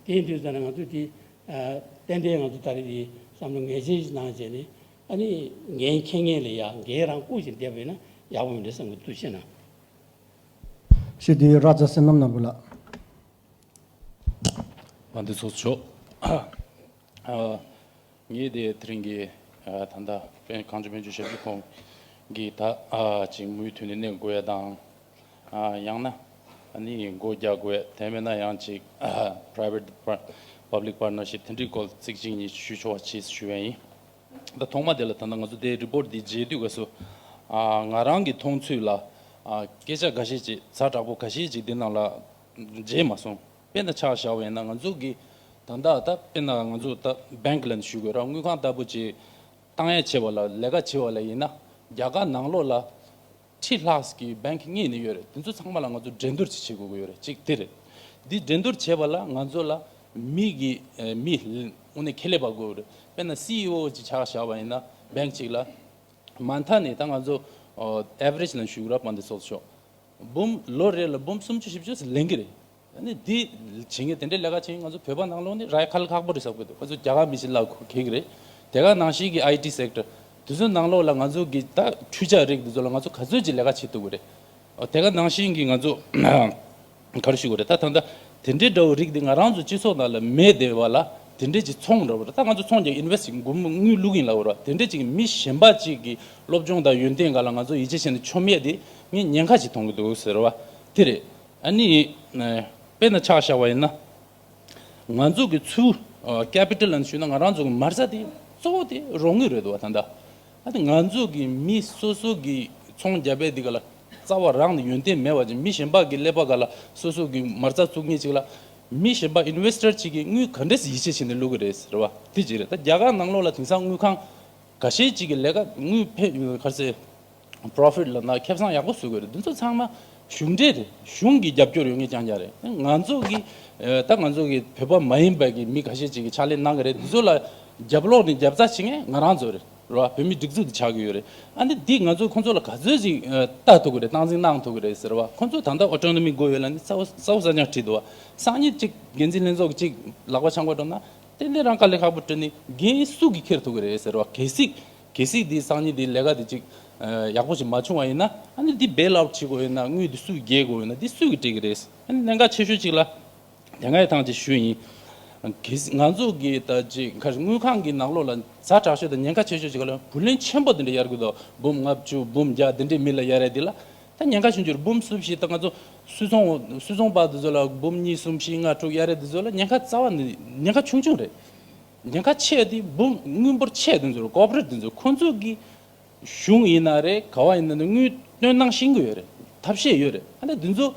དེ་ཡིན་དུས་ཙམ་ནས་ང་ཚོས་དེ་ཨ་ཏན་ཏན་ང་ཚོ་ད་རེས་དེ་བསམ་བློ་ངེས་ཅན་ཞིག་གནང་བྱས་ནས། ཨ་ནི་འགན་འཁྱེར་མཁན་ལ་ཡ་འགན་རང་བཀུར་བྱས་བསྡད་པ་ཡིན་ན་ཡག་པོ་མི་འདུག་བསམ་གྱི་འདུག་ཤེ་ན། ཞེས་དེའི་ར་ཛ་བསོད་ནམས་ནོར་བུ་ལགས། ཨ་འདི་ཚོ་ཆོག་ཨ་ངས་དེ་དེ་རིང་གི་ཨ་ད་ལྟ་དཔལ་གངས་ལྗོངས་དཔལ་འབྱོར་ཞབས་ཞུ་ཁང་གི་ད་ཨ་ཅིག་མུ་མཐུད་ནས་གནས་དགོས་ཡ་དང་། ཨ་ཡང་ན་ཨ་ནི་སྒོ་རྒྱག་དགོས་ཡ། དེ་མིན་ན་ཡང་ཅིག་ཨ་private par- public partnership་དེ་འདྲའི་སྐོར་ཚིག་གཅིག་གཉིས་ཞུ་ཆོག་པ་བྱེད་ཞུ་ཡ་ཡིན། ད་ཐོག་མ་དེ་ལ་ད་ལྟ་ང་ཚོ་དེ་report་འདི་མཇལ་དུས་སྐབས་སུ། ཨ་ང་རང་གི་མཐོང་ཚུལ་ལ། ཨ་སྐད་ཆ་འགའ་ཤས་ཅིག་ཛ་དྲག་པོ་འགའ་ཤས་ཅིག་འདི་ནང་ལ་མཇལ་མ་སོང་། དཔེར་ན་ཆ་བཞག་པ་ཡིན་ན་ང་ཚོ་གི་ད་ལྟ་ད་དཔེར་ན་ང་ཚོ་ད་bank་ལ་ཞུ་དགོས་ར། དངུལ་ཁང་ལྟ་བུ་ཅིག་བཏང་ཡ་བྱེད་པ་ལ། ལས་ཀ་བྱེད་པ་ལ་ཡིན་ན་རྒྱ་གར་ནང་ལོགས་ལ་ཁྲི་ལྷག་གི་bank་གཉིས་ནི་ཡོད་རེད། དེ་ཚོ་ཚང་མ་ལ་ང་ཚོ་འགྲན་བསྡུར་ཅིག་བྱེད་དགོས་ཀྱི་ཡོད་རེད། གཅིག་དེ་རེད། འདི་འགྲན་བསྡུར་བྱེད་པ་ལ་ང་ཚོ་ལ་མི་གི་ཨ་མི་དངོས་གནས་ཁེ་ལས་པ་དགོས་རེད། དཔེར་ན་CEO་ཅིག་ཆ་བཞག་པ་ཡིན་ན་bank་གཅིག་ལ། མ་མཐའ་ནས་ད་ང་ཚོ་ ཨེ་ཝ་རེཇ་ལ་ཞུ་གི་ར་པ་འདི་སོགས་ཤོག་འབུམ་ལོ་རེ་ལ་འབུམ་སུམ་ཅུ་བཞི་བཅུ་ཟེར་ལེན་གི་རེད། ཨ་ནི་འདི་བྱེད་མཁན་དེ་འདྲའི་ལས་ཀ་བྱེད་མཁན་ང་ཚོ་བོད་པ་ནང་ལོགས་ནི་རག་ཁ་ལ་ཁག་པོ་རེད་བསམ་གི་འདུག་ང་ཚོ་རྒྱ་གར་མི་ཞིག་ལ་གོ་མཁན་གི་རེད། དེ་ག་ནང་བཞིན་གྱི་ཨའི་ཊི་སེག་ཊར་དེ་ཚོ་ནང་ལོགས་ལ་ང་ཚོ་གི་ད་འཕྲུལ་ཆས་རིགས་དེ་ཚོ་ལ་ང་ཚོ་ག་ཚོད་ཅིག་ལས་ཀ་བྱེད་ཐུབ་གི་རེད། ཨོ་དེ་ག་ནང་བཞིན་གྱི་ང་ཚོ་ག་རེ་ཞུ་དགོས་རེད། ད་ད་ལྟ་དེ་འདྲའི་འདྲ་བོ་རིགས་འདི་ང་རང་ཚོ་སྤྱི་ཚོགས་ནང་ལ་མེད་བསྡད་པ་ལ་དེ་འདྲའི་ཅིག་ཚོང་འདྲ་བོ་རེད། ད་ང་ཚོ་ཚོང་རྒྱག་ཨིན་ཝེ་སི་ཊི་ཅིག་སྒོར་མོ་དངུལ་བླུག་གིན་ལབ་དགོས་རེད། དེ་འདྲའི་ཅིག་མི་གཞན་པ་ཅིག་གི་སློབ་སྦྱོང་དང་ཡོན་ཏན་སྒང་ལ་ང་ཚོ་ཡིད་ཆེས་བྱས་ནས་མཆོད་མེ་དེ་ངས་ཉེན་ཁ་ཅིག་མཐོང་གི་འདུག་ཟེར་བ་དེ་རེད། ཨ་ནི་དཔེར་ན་ཆ་བཞག་པ་ཡིན་ན། ང་ཚོ་གི་ཚུར་ཀེ་པི་ཊལ་ལ་ཞུས་ན་ང་རང་ཚོ་གི་མ་རྩ་དེ་གཙོ་བོ་དེ་རོགས་དངུལ་རེད་འདུག་བ། ད་ལྟ་ཨ་ནི་ང་ཚོ་གི་མི་སོ་སོ་གི་ཚོང་རྒྱག་པའི་འདི་ག་ལ་རྩ་བ་རང་ནས་ཡོན་ཏན་མེད་པ་ཅིག་མི་གཞན་པ་གི་ཀླད་པ་ག་ལ་སོ་སོ་གི་མ་རྩ་བཙུགས་མཁན་ཅིག་ལ་མི་གཞན་པ་ཨིན་ཝེ་སི་ཊར་ཅིག་གིས་དངུལ་ག་འདྲས་ཡིད་ཆེས་བྱས་ནས་བླུག་གི་རེད་ཟེར་བ་དེ་ཅིག་རེད། ད་རྒྱ་གར་ནང་ལོགས་ལ་དེང་སང་དངུལ་ཁང་ཁ་ཤས་ཅིག་གི་ལས་ཀ་དངུལ་ཕེ་ག་རེ་ཟེར། པོ་རོ་ཕིཊ་ལབ་ན་ཁེ་བཟང་ཡག་པོ་བཟོ་གི་རེད། འདི་ཚོ་ཚང་མ་གཞུང་འབྲེལ་རེད། གཞུང་གི་རྒྱབ་སྐྱོར་ཡོད་མཁན་རྐྱང་རྐྱང་རེད། ང་ཚོ་གི་ཨ་ད་ང་ཚོ་གི་བོད་པ་མ་ཡིན་པ་གི་མི་ཁ་ཤས་ཅིག་གིས་ཕྱག་ལས་གནང་གི་རེད། འདི་ཚོ་ལ་རྒྱབ་ལོགས་ནས་རྒྱབ་རྩ་བྱེད་མཁན་ང་རང་ཚོ་རེད། རེད་བ། བོད་མིའི་སྒྲིག་འཛུགས་དེ་ཆགས་ཀྱི་ཡོད་རེད། ཨ་ནི་འདི་ང་ཚོ་ཁོང་ཚོ་ལ་ག་ཚོད་ཅིག་ཨ་ལྟ་ཐུབ་ཀྱི་རེད། སྟངས་འཛིན་གནང་ཐུབ་ཀྱི་རེད་ཟེར་བ། ཁོང་ཚོ་ད་ལྟ་ཨོ་ཊོ་ནོ་མི་དགོས་ཡོད་ལབ་ནི་གསལ་པོ་གསལ་པོ་གསལ་རྐྱང་བྲིས་འདུག་བ། སང་ཉིན་ཅིག་འགན་འཛིན་ལྷན་ཚོགས་ཀྱི་ཅིག་ལག་པ་འཆང་ག་འགྲོ་ན་ཏན་ཏན་རང་དཀའ་ལས་ཁག་པོ་སྤྲད་ནི་འགན་སུ་གིས་འཁྱེར་ཐུབ་ཀྱི་རེད་ཟེར་བ། གལ་སྲིད་གལ་སྲིད་འདི་སང་ཉིན་འདི་ལས་ཀ་འདི་ཅིག་ཨ་ཡག་པོ་ཅིག་མ་བྱུང་བ་ཡིན་ན་ཨ་ནི་འདི་བེལ་ཨའུཊ་བྱེད་དགོས་ཡོད་ན། དངུལ་འདི་སུས་འགེལ་དགོས་ཡོད་ན་འདི་སུས་ཀྱིས་སྤྲད་ཀྱི་རེད། ཨ་ནི་གནད་འགག་ཆེ་ཤོས་ཅིག་ལ་དེ་སྔ་ཡི་ཐང་ཅིག་ཞུས་ཡིན། གལ་སྲིད་ང་ཚོ་གི་ད་ཅིག་ཁ་དངུལ་ཁང་གི་ནང་ལོགས་ལ་ཛ་དྲག་ཤོས་དང་ཉེན་ཁ་ཆེ་ཤོས་ཅིག་ལ་བུ་ལོན་ཆེན་པོ་འདི་འདྲ་གཡར་གི་འདུག་འབུམ་ལྔ་བཅུ་འབུམ་བརྒྱ་འདི་འདྲའི་མི་ལ་གཡར་ཡ་འདི་ལ་ད་ཉེན་ཁ་ཆུང་ཆུང་རེད། འབུམ་སུམ་བཞི། ད་ང་ཚོ་སུད་ཚོང་སུད་ཚོང་པ་འདི་ཚོ་ལ་འབུམ་གཉིས་གསུམ་བཞི་ལྔ་དྲུག་གཡར་ཡ་འདི་ཚོ་ལ་ཉེན་ཁ་རྩ་བ་ནས་ཉེན་ཁ་ཆུང་ཆུང་རེད། ཉེན་ཁ་ཆེ་དེ་འབུམ་དངུལ་འབོར་ཆེ་དེ་ཚོ་རེད། ཀོར་པོ་རེཊ་དེ་ཚོ། ཁོང་ཚོ་གི་གཞུང་ཡིན་ན་རེད། ག་བ་ཡིན་ན་རེད། དངུལ་བཏོན་གནང་ཤེས་ཀྱི་ཡོད་རེད། ཐབས་ཤེས་ཡོད་རེད། ཨ་ནི་དེ་ཚོ་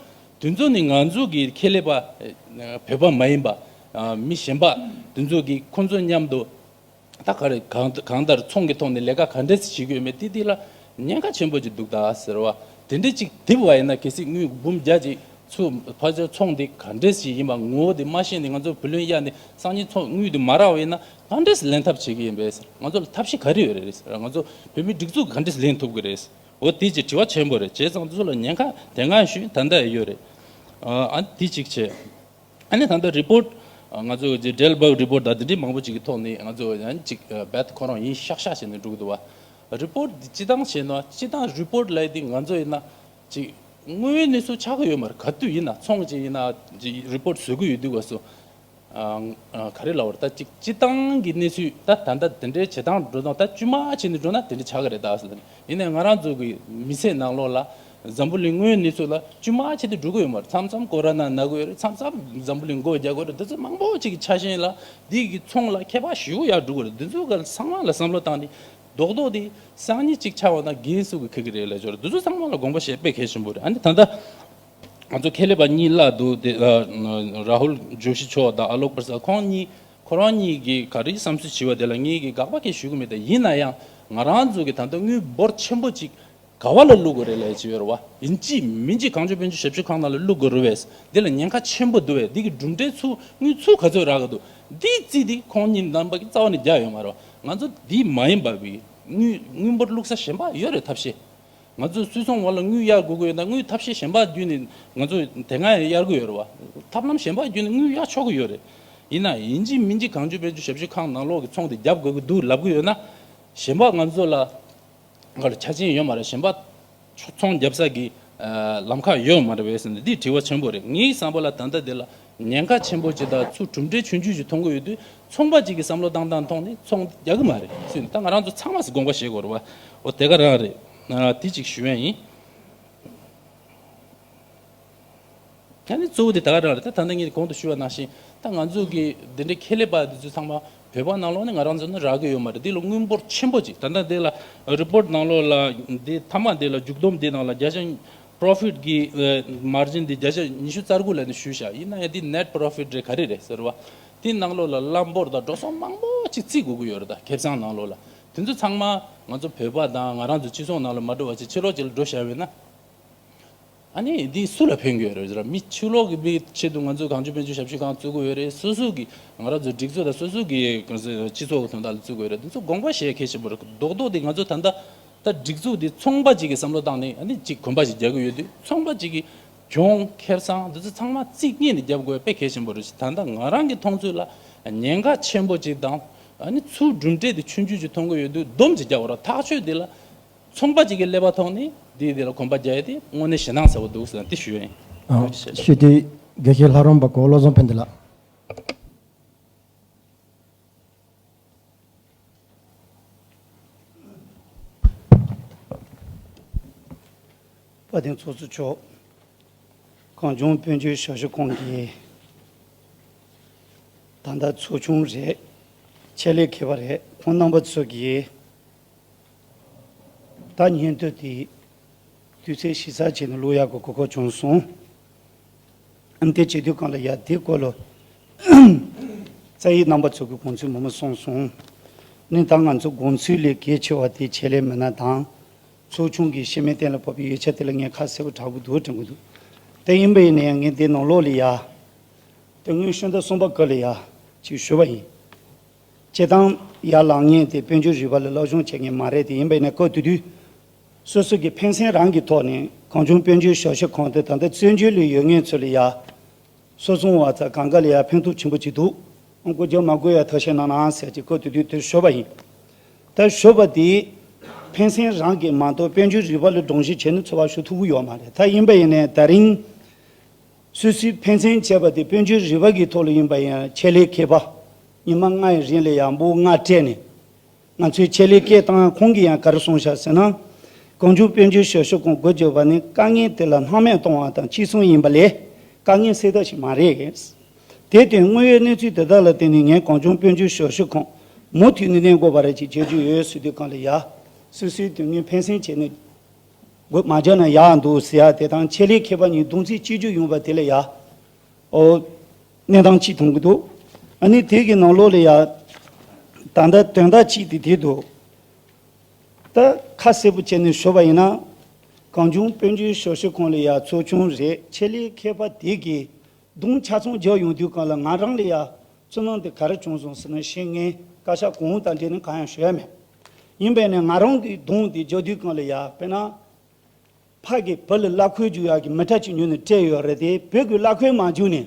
དེ་ཚོ་ནི་ང་ཚོ་གི་ཁེ་ལས་པ་ཨ་བོད་པ་མ་ཡིན་པ་ཨ་མི་གཞན་པ་དེ་ཚོ་གི་ཁོང་ཚོ་མཉམ་དུ་ད་ག་རེ་གང་གང་ལྟར་ཚོང་གི་ཐོག་ནས་ལས་ཀ་ག་འདྲས་བྱེད་ཀྱི་ཡོད་མེད་དེ་དེ་ལ་ཉེན་ཁ་ཆེན་པོ་ཅིག་འདུག་ད་ཟེར་བ། དེ་འདྲས་ཅིག་བསྡིབས་པ་ཡིན་ན་གལ་སྲིད་དངུལ་འབུམ་བརྒྱ་ཅིག་ཚུར་ཕར་ཚུར་ཚོང་དེ་ག་འདྲས་ཞིག་ཡིན་པ་ངོ་བོ་དེ་མ་ཤེས་ནས་ང་ཚོ་བུ་ལོན་གཡར་ནས་སང་ཉིན་ཚོང་དངུལ་དེ་མ་རག་པ་ཡིན་ན་ག་འདྲས་ལེན་ཐབས་བྱེད་ཀྱི་ཡིན་པས་ཟེར། ང་ཚོ་ལ་ཐབས་ཤེས་ག་རེ་ཡོད་རེད་ཟེར། ང་ཚོ་བོད་མིའི་སྒྲིག་འཛུགས་ག་འདྲས་ལེན་ཐུབ་ཀྱི་རེད། འོ་དེ་ཅིག་དྲི་བ་ཆེན་པོ་རེད། བྱས་ཙང་དེ་ཚོ་ལ་ཉེན་ཁ་དེ་སྔ་ཞུས་ད་ལྟ་ཡོད་རེད། ཨ་དེ་གཅིག་བྱས། ཨ་ནི་ད་ལྟ་རི་པོར་ཊི་ང་ཚོ་གི་ཌེལ་བྷག་རི་པོར་ཊི་དང་དེ་འདྲའི་མང་པོ་ཅིག་གི་ཐོག་ནས་ང་ཚོ་ཡང་ཅིག་རྦད་ཁོ་རང་ཡིན་ཤག་ཤག་བྱས་ནས་འགྲོ་གི་འདུག་བ། རི་པོར་ཊི་འདི་སྤྱི་བཏང་བྱས་ན་སྤྱི་བཏང་རི་པོར་ཊི་ལབ་དེ་ང་ཚོ་ཡིན་ན་ཅིག་དངོས་ཡོད་གནས་ཚུལ་ཆགས་ཀྱི་ཡོད་མ་རེད། ག་དུས་ཡིན་ན་ཚོང་ཅིག་ཡིན་ན་ཅིག་རི་པོར་ཊི་བཟོ་གི་ཡོད་དུས་སྐབས་སུ་ཨ་ཨ་ག་རེ་ལབ་དགོས་རེད། ད་ཅིག་སྤྱི་བཏང་གི་གནས་ཚུལ་ད་ད་ལྟ་དེ་འདྲའི་བྱེད་སྟངས་འགྲོ་སྟངས་ད་དཀྱུས་མ་བྱས་ནས་འགྲོ་ན་དེ་འདྲ་ཆགས་ཀྱི་རེད་ད་ཟེར། ཡིན་ནའི་ང་རང་ཚོ་གི་མི་ཚེ་ནང་ལོགས་ལ་འཛམ་བུ་གླིང་དངོས་ཡོད་གནས་ཚུལ་ལ་དཀྱུས་མ་བྱས་ཏེ་འགྲོ་གི་ཡོད་མ་རེད། མཚམས་མཚམས་ཀོ་རོ་ན་ན་གི་ཡོད་རེད། མཚམས་མཚམས་འཛམ་བུ་གླིང་སྒོ་རྒྱག་གི་ཡོད་རེད། འདི་ཚོ་མང་པོ་ཅིག་གི་ཆ་ཤས་ལ་འདི་གི་ཚོང་ལ་ཁྱད་པར་ཞེ་པོ་ཡར་འགྲོ་གི་རེད། འདི་ཚོ་ག་ཚང་མ་ལ་བསམ་བློ་བཏང་ནས་རྡོག་རྡོག་དེ་སང་ཉིན་ཅིག་ཆགས་པ་ན་འགན་སུ་གིས་འཁྱེར་གི་རེད་ལབ་ཆོག་རེད། འདི་ཚོ་ཚང་མ་ལ་དགོངས་པ་བཞེས་དཔེ་གལ་ཆེན་པོ་རེད། ཨ་ནི་ད་ལྟ་ང་ཚོ་ཁེ་ལས་པ་གཉིས་བརླག་འདུག་དེ་ཨ་རཱ་ཧུལ་ཇོ་ཤི་མཆོག་དང་ཨ་ལོག་པར་སཱ། ཁོང་གཉིས་ཁོ་རང་གཉིས་ཀྱིས་ག་རེ་བསམ་ཚུལ་བྱས་པ་དེ་ལ་ངེད་ཀྱིས་དགག་པ་གང་ཡང་ཞུ་གི་མེད། དེ་ཡིན་ན་ཡང་ང་རང་ཚོ་གི་ད་ལྟ་དངུལ་འབོར་ཆེན་པོ་ཅིག་ག་བ་ལ་བླུག་དགོས་རེད་ལབ་ཀྱི་ཡོད་རེད་བ། ཡིན་གཅིག་མིན་གཅིག་གངས་ལྗོངས་དཔལ་འབྱོར་ཞབས་ཞུ་ཁང་ནང་ལ་བླུག་དགོས་རེད་བས། འདི་ལ་ཉེན་ཁ་ཆེན་པོ་འདུག་བས། འདི་གི་གྲུབ་འབྲས་ཚུར་དངུལ་ཚུར་ག་ཚོད་རག་གི་འདུག་འདིའི་རྩིས་འདི་ཁོང་གཉིས་རྣམ་པ་གིས་རྩ་བ་ནས་རྒྱག་ཡོད་མ་རེད་བ། ང་ཚོ་འདི་མ་ཡིན་པ་བའི་དངུལ་དངུལ་འབོར་བླུག་ས་གཞན་པ་ཡོད་རེད། ཐབས་ཤེས། ང་ཚོས་སུད་ཚོང་བ་ལ་དངུལ་གཡར་དགོས་ཀྱི་ཡོད་ན་དངུལ་ཐབས་ཤེས་གཞན་པ་བརྒྱུད་ནས་ང་ཚོས་དེ་སྔ་ཡང་གཡར་གྱི་ཡོད་རེད་བ། ཐབས་ལམ་གཞན་པ་བརྒྱུད་ནས་དངུལ་གཡར་ཆོག་གི་ཡོད་རེད། ཡིན་ན་ཡིན་གཅིག་མིན་གཅིག་གངས་ལྗོངས་དཔལ་འབྱོར་ཞབས་ཞུ་ཁང་ནང་ལོགས་ཀྱི་ཚོང་དེ་རྒྱབ་དགོས་ཀྱི་འདུག་ལབ་ཀྱི་ཡོད་ན། གཞན་པ་ང་ཚོ་ལ་ག་ལ་ཆ་རྐྱེན་ཡོད་མ་རེད། གཞན་པ་ཚོང་རྒྱབ་ས་གི་ཨ་ལམ་ཁ་ཡོད་མ་རེད་བས་ཟེར་ནས་འདི་དྲི་བ་ཆེན་པོ་རེད། ངའི་བསམ་པ་ལ་ད་ལྟ་འདི་ལ་ཉེན་ཁ་ཆེན་པོ་ཅིག་དང་ཚུར་གྲུབ་འབྲས་ཆུང་ཆུང་ཞིག་མཐོང་གི་ཡོད་དུས་ཚོང་པ་ཅིག་གི་བསམ་བློ་བཏང་སྟངས་ཐོག་ནས་ཚོང་རྒྱག་གི་མ་རེད་ཟེར་ནས་ད་ང་རང་ཚོ་ཚང་མས་དགོངས་པ་བཞེས་དགོས་རེད་བ། འོ་དེ་ག་རང་རེད། ཨ་དེ་ཅིག་ཞུ་ཡ་ཡིན། ད་ནི་གཙོ་བོ་དེ་ད་ག་རང་རེད། ད་ད་ལྟ་ངས་གོང་དུ་ཞུས་པ་ནང་བཞིན་ད་ང་ཚོ་གི་འདི་འདྲའི་ཁེ་ལས་པ་འདི་ཚོ་ཚང་མ་བོད་པ་ནང་ལོགས་ནས་ང་རང་ཚོ་ནི་རག་གི་ཡོད་མ་རེད། འདི་ལ་དངུལ་འབོར་ཆེན་པོ་ཅིག་ད་ལྟ་འདི་ལ་རི་པོར་ཊི་ནང་ལོགས་ལ་འདི་མཐའ་མ་འདི་ལ་མཇུག་སྡོམ་འདི་ནང་ལ་བརྒྱ་ཆ་པོ་རོ་ཕིཊ་གི་མར་ཇིན་འདི་བརྒྱ་ཆ་ཉི་ཤུ་རྩ་དགུ་ལབ་ནས་ཞུས་བཞག་ཡིན་ན་ཡང་འདི་ནེཊ་པོ་རོ་ཕིཊ་རེད་ག་རེ་རེད་ཟེར་བ། འདི་ནང་ལོགས་ལ་གླ་འབོར་དང་འགྲོ་སོང་མང་པོ་ཅིག་བརྩི་དགོས་ཀྱི་ཡོད་རེད། ད་ཁེ་བཟང་ནང་ལོགས་ལ་དེ་ཚོ་ཚང་མ་ང་ཚོ་བོད་པ་དང་ང་རང་ཚོ་སྤྱི་ཚོགས་ནང་ལ་མ་འགྲོ་བ་ཅིག་ཕྱི་ལོགས་ཅིག་ལ་འགྲོ་བཞག་པ་ཡིན་ན། ཨ་ནི་འདི་སུ་ལ་ཕན་གྱི་ཡོད་རེད་ཟེར་ན། མི་ཕྱི་ལོགས་ཀྱི་མིའི་ཆེད་དུ་ང་ཚོས་གངས་ལྗོངས་དཔལ་འབྱོར་ཞབས་ཞུ་ཁང་བཙུགས་ཀྱི་ཡོད་རེད། སོ་སོ་གི་ང་རང་ཚོའི་སྒྲིག་འཛུགས་དང་སོ་སོ་གི་སྤྱི་ཚོགས་ཀྱི་དོན་དག་ལ་བཙུགས་ཀྱི་ཡོད་རེད། འདི་ཚོ་དགོངས་པ་བཞེས་གལ་ཆེན་པོ་རེད། རྡོག་རྡོག་འདི་ང་ཚོ་ད་ལྟ་ ད་སྒྲིག་འཛུགས་འདི་ཚོང་པ་གཅིག་གི་བསམ་བློ་བཏང་ནས་ཨ་ནི་གཅིག་གོམ་པ་ཞིག་རྒྱག་གི་ཡོད་དུས། ཚོང་པ་གཅིག་གི་གྱོང་ཁེ་བཟང་འདི་ཚོ་ཚང་མ་རྩིས་ངེས་ནས་རྒྱབ་དགོས་དཔེ་གལ་ཆེན་པོ་རེད། ད་ལྟ་ང་རང་གི་མཐོང་ཚུལ་ལ་ཉེན་ཁ་ཆེན་པོ་གཅིག་དང་། ཨ་ནི་ཚུར་གྲུབ་འབྲས་དེ་ཆུང་ཆུང་ཅིག་མཐོང་གི་ཡོད་དུས་སྡོམ་ཅིག་རྒྱག་དགོས་ར། ཐག་གཅོད་འདི་ལ་ཚོང་པ་གཅིག་གི་ཀླད་པ་ཐོག་ནས་འདི་འདི་ལ་གོམ་པ་རྒྱག་ཡས་དེ་དངོས་གནས་ཞེད་སྣང་ཟབ་པོ་འདུག་ཟེར་ན་དེ་ཞུ་ཡིན། ཨ། ཞུ་དུས་དགེ་བཤེས་ལྷ་རམས་པ་གོ་བློ་བཟང་ཕན་བདེ་ལགས། དཔལ་ལྡན་ཚོགས་གཙོ་མཆོག་གངས་ལྗོངས་དཔལ་འབྱོར་ཞབས་ཞུ་ཁང་གི་ད་ལྟ་ཚོགས་ཆུང་རེད། ཆེད་ལས་མཁས་པ་རེད། ཁོང་རྣམ་པ་ཚོ་གིས་ད་སྙན་ཐོ་དེ་དུས་ཚོད་ཞིབ་ཚགས་བྱས་ནས་བླུག་ཡག་གི་གོ་སྐབས་བྱུང་སོང་། ཨ་ནི་དེ་བྱེད་དུས་སྒང་ལ་ཡ་དེ་སྐོར་ལ་རྩ་ཡིག་རྣམ་པ་ཚོ་གི་དགོངས་ཚུལ་མང་པོ་གསུངས་སོང་། ནི་ད་ང་ཚོ་དགོངས་ཚུལ་ལས་གལ་ཆེ་བ་དེ་ཆེད་ལས་མི་སྣ་དང་ཚོགས་ཆུང་གི་སྤྱི་མི་གཏན་ལ་ཕབ་པའི་ཡིག་ཆ་དེ་ལ་ངས་ཁ་གསལ་པོ་དྲག་པོ་འདུག་དྲན་གི་འདུག་དེ་ཡིན་པ་ཡིན་ན་ཡང་ངས་འདི་ནང་ལོགས་ལ་ཡ་དེ་སྔོན་ཤོ་ཟླ་གསུམ་པ་སྐབས་ལ་ཡ་ཅིག་ཞུས་པ་ཡིན། སྤྱིར་བཏང་ཡར་ལངས་མཁན་དེ་དཔལ་འབྱོར་རིག་པ་ལ་སློབ་སྦྱོང་བྱེད་མཁན་མ་རེད། དེ་ཡིན་པ་ཡིན་ན་སྐབས་དེ་དུས་སོ་སོ་གི་ཕན་སེམས་རང་གི་ཐོག་ནས་གངས་ལྗོངས་དཔལ་འབྱོར་ཞབས་ཞུ་ཁང་དེ་ད་ལྟ་བཙན་བྱོལ་ལ་ཡོད་མཁན་ཚོ་ལ་ཡ་སོ་སོ་བ་ཚ་གང་ག་ལ་ཡ་ཕན་ཐོགས་ཆེན་པོ་ཅིག་འདུག་ཨང་། སྒོ་རྒྱག་མ་དགོས་ཡ་ཐབས་ཤེས་གནང་ན་ཟེར་གྱི་སྐབས་དེ་དུས་དེ་ཞུས་པ་ཡིན། ད་ཞུས་པ་དེ་ཕན་སེམས་རང་གིས་མ་གཏོགས་དཔལ་འབྱོར་རིག་པ་ལ་སྒྲོམ་གཞི་བྱས་ནས་འཚོ་བ་ཞུ་ཐུབ་ཀྱི་ཡོད་མ་རེད། ད་ཡིན་པ་ཡིན་ནའི་ད་རིང་སོ་སོའི་ཕན་སེམས་བྱས་པ་དེ་དཔལ་འབྱོར་རིག་པ་གི་ཐོག་ལ་ཡིན་པ་ཡིན་ཆེད་ལས་མཁས་པ་ཉི་མ་ལྔ་ཡི་རིང་ལ་ཡང་འབུམ་ལྔ་སྤྲད་ནས་ང་ཚོའི་ཆེད་ལས་སྐད་བཏང་ཁོང་གིས་ཡང་ག་རེ་གསུངས་ཤག་ཟེར་ན། གངས་ལྗོངས་དཔལ་འབྱོར་ཞབས་ཞུ་ཁང་སྒོ་འབྱེད་པ་ནི་དཀའ་ངལ་དེ་ལ་སྣང་མེད་གཏོང་བ་དང་གཅིག་མཚུངས་ཡིན་པ་ལས་དཀའ་ངལ་སེལ་ཐབས་ཤིག་མ་རེད། དེར་བརྟེན་དངོས་ཡོད་གནས་ཚུལ་དེ་དག་ལ་བརྟེན་ནས་ངས་གངས་ལྗོངས་དཔལ་འབྱོར་ཞབས་ཞུ་ཁང་མུ་མཐུད་ནས་གནས་དགོས་པ་རེད་ཅེས་བརྗོད་རྒྱུ་ཡོད་ཟེར་དུས་སྒང་ལ་ཡ། སོ་སོའི་དོན་དངོས་ཕན་སེམས་བྱས་ནས་སྒོ་མ་རྒྱག་ན་ཡག་འདུག་ཟེར་ཡ་དེ་དང་ཆེད་ལས་མཁས་པ་གཉིས་གདུང་རྩིས་གཅིག་གྱུར་ཡོང་བ་དེ་ལ་ཡ། ཨོ། གནས་སྟངས་གཅིག་མཐོང་གི་འདུག་ཨ་ནི་དེ་གི་ནང་ལོགས་ལ་ཡ། ད་ལྟ་དོན་དག་གཅིག་དེ་དེ་འདུག་ད་ཁ་གསལ་པོ་བྱས་ནས་ཞུ་བ་ཡིན་ན། གངས་ལྗོངས་དཔལ་འབྱོར་ཞབས་ཞུ་ཁང་ལ་ཡ་ཚོགས་ཆུང་རེད། ཆེད་ལས་མཁས་པ་དེ་གིས་གདུང་ཆ་ཚང་རྒྱག་ཡོང་དུས་སྒང་ལ་ང་རང་ལ་ཡ་ཚོར་སྣང་དེ་ག་རེ་བྱུང་སོང་ཟེར་ན། ཤེས་ངས་བཀའ་ཤག་གོང་དང་འབྲེལ་ནས་གང་ཡང་ཞུ་ཡ་མེད། ཡིན་པས་ནས་ང་རང་གི་གདུང་དེ་རྒྱག་དུས་སྒང་ལ་ཡ་དཔེར་ན། ཕ་གི་བུ་ལ་གླ་འཁོར་རྒྱུག་ཡག་གི་མི་ཊར་ཅིག་ཉོས་ནས་སྤྲད་ཡོད་རེད་དེ། བོད་ཀྱི་གླ་འཁོར་མ་རྒྱུག་ནས་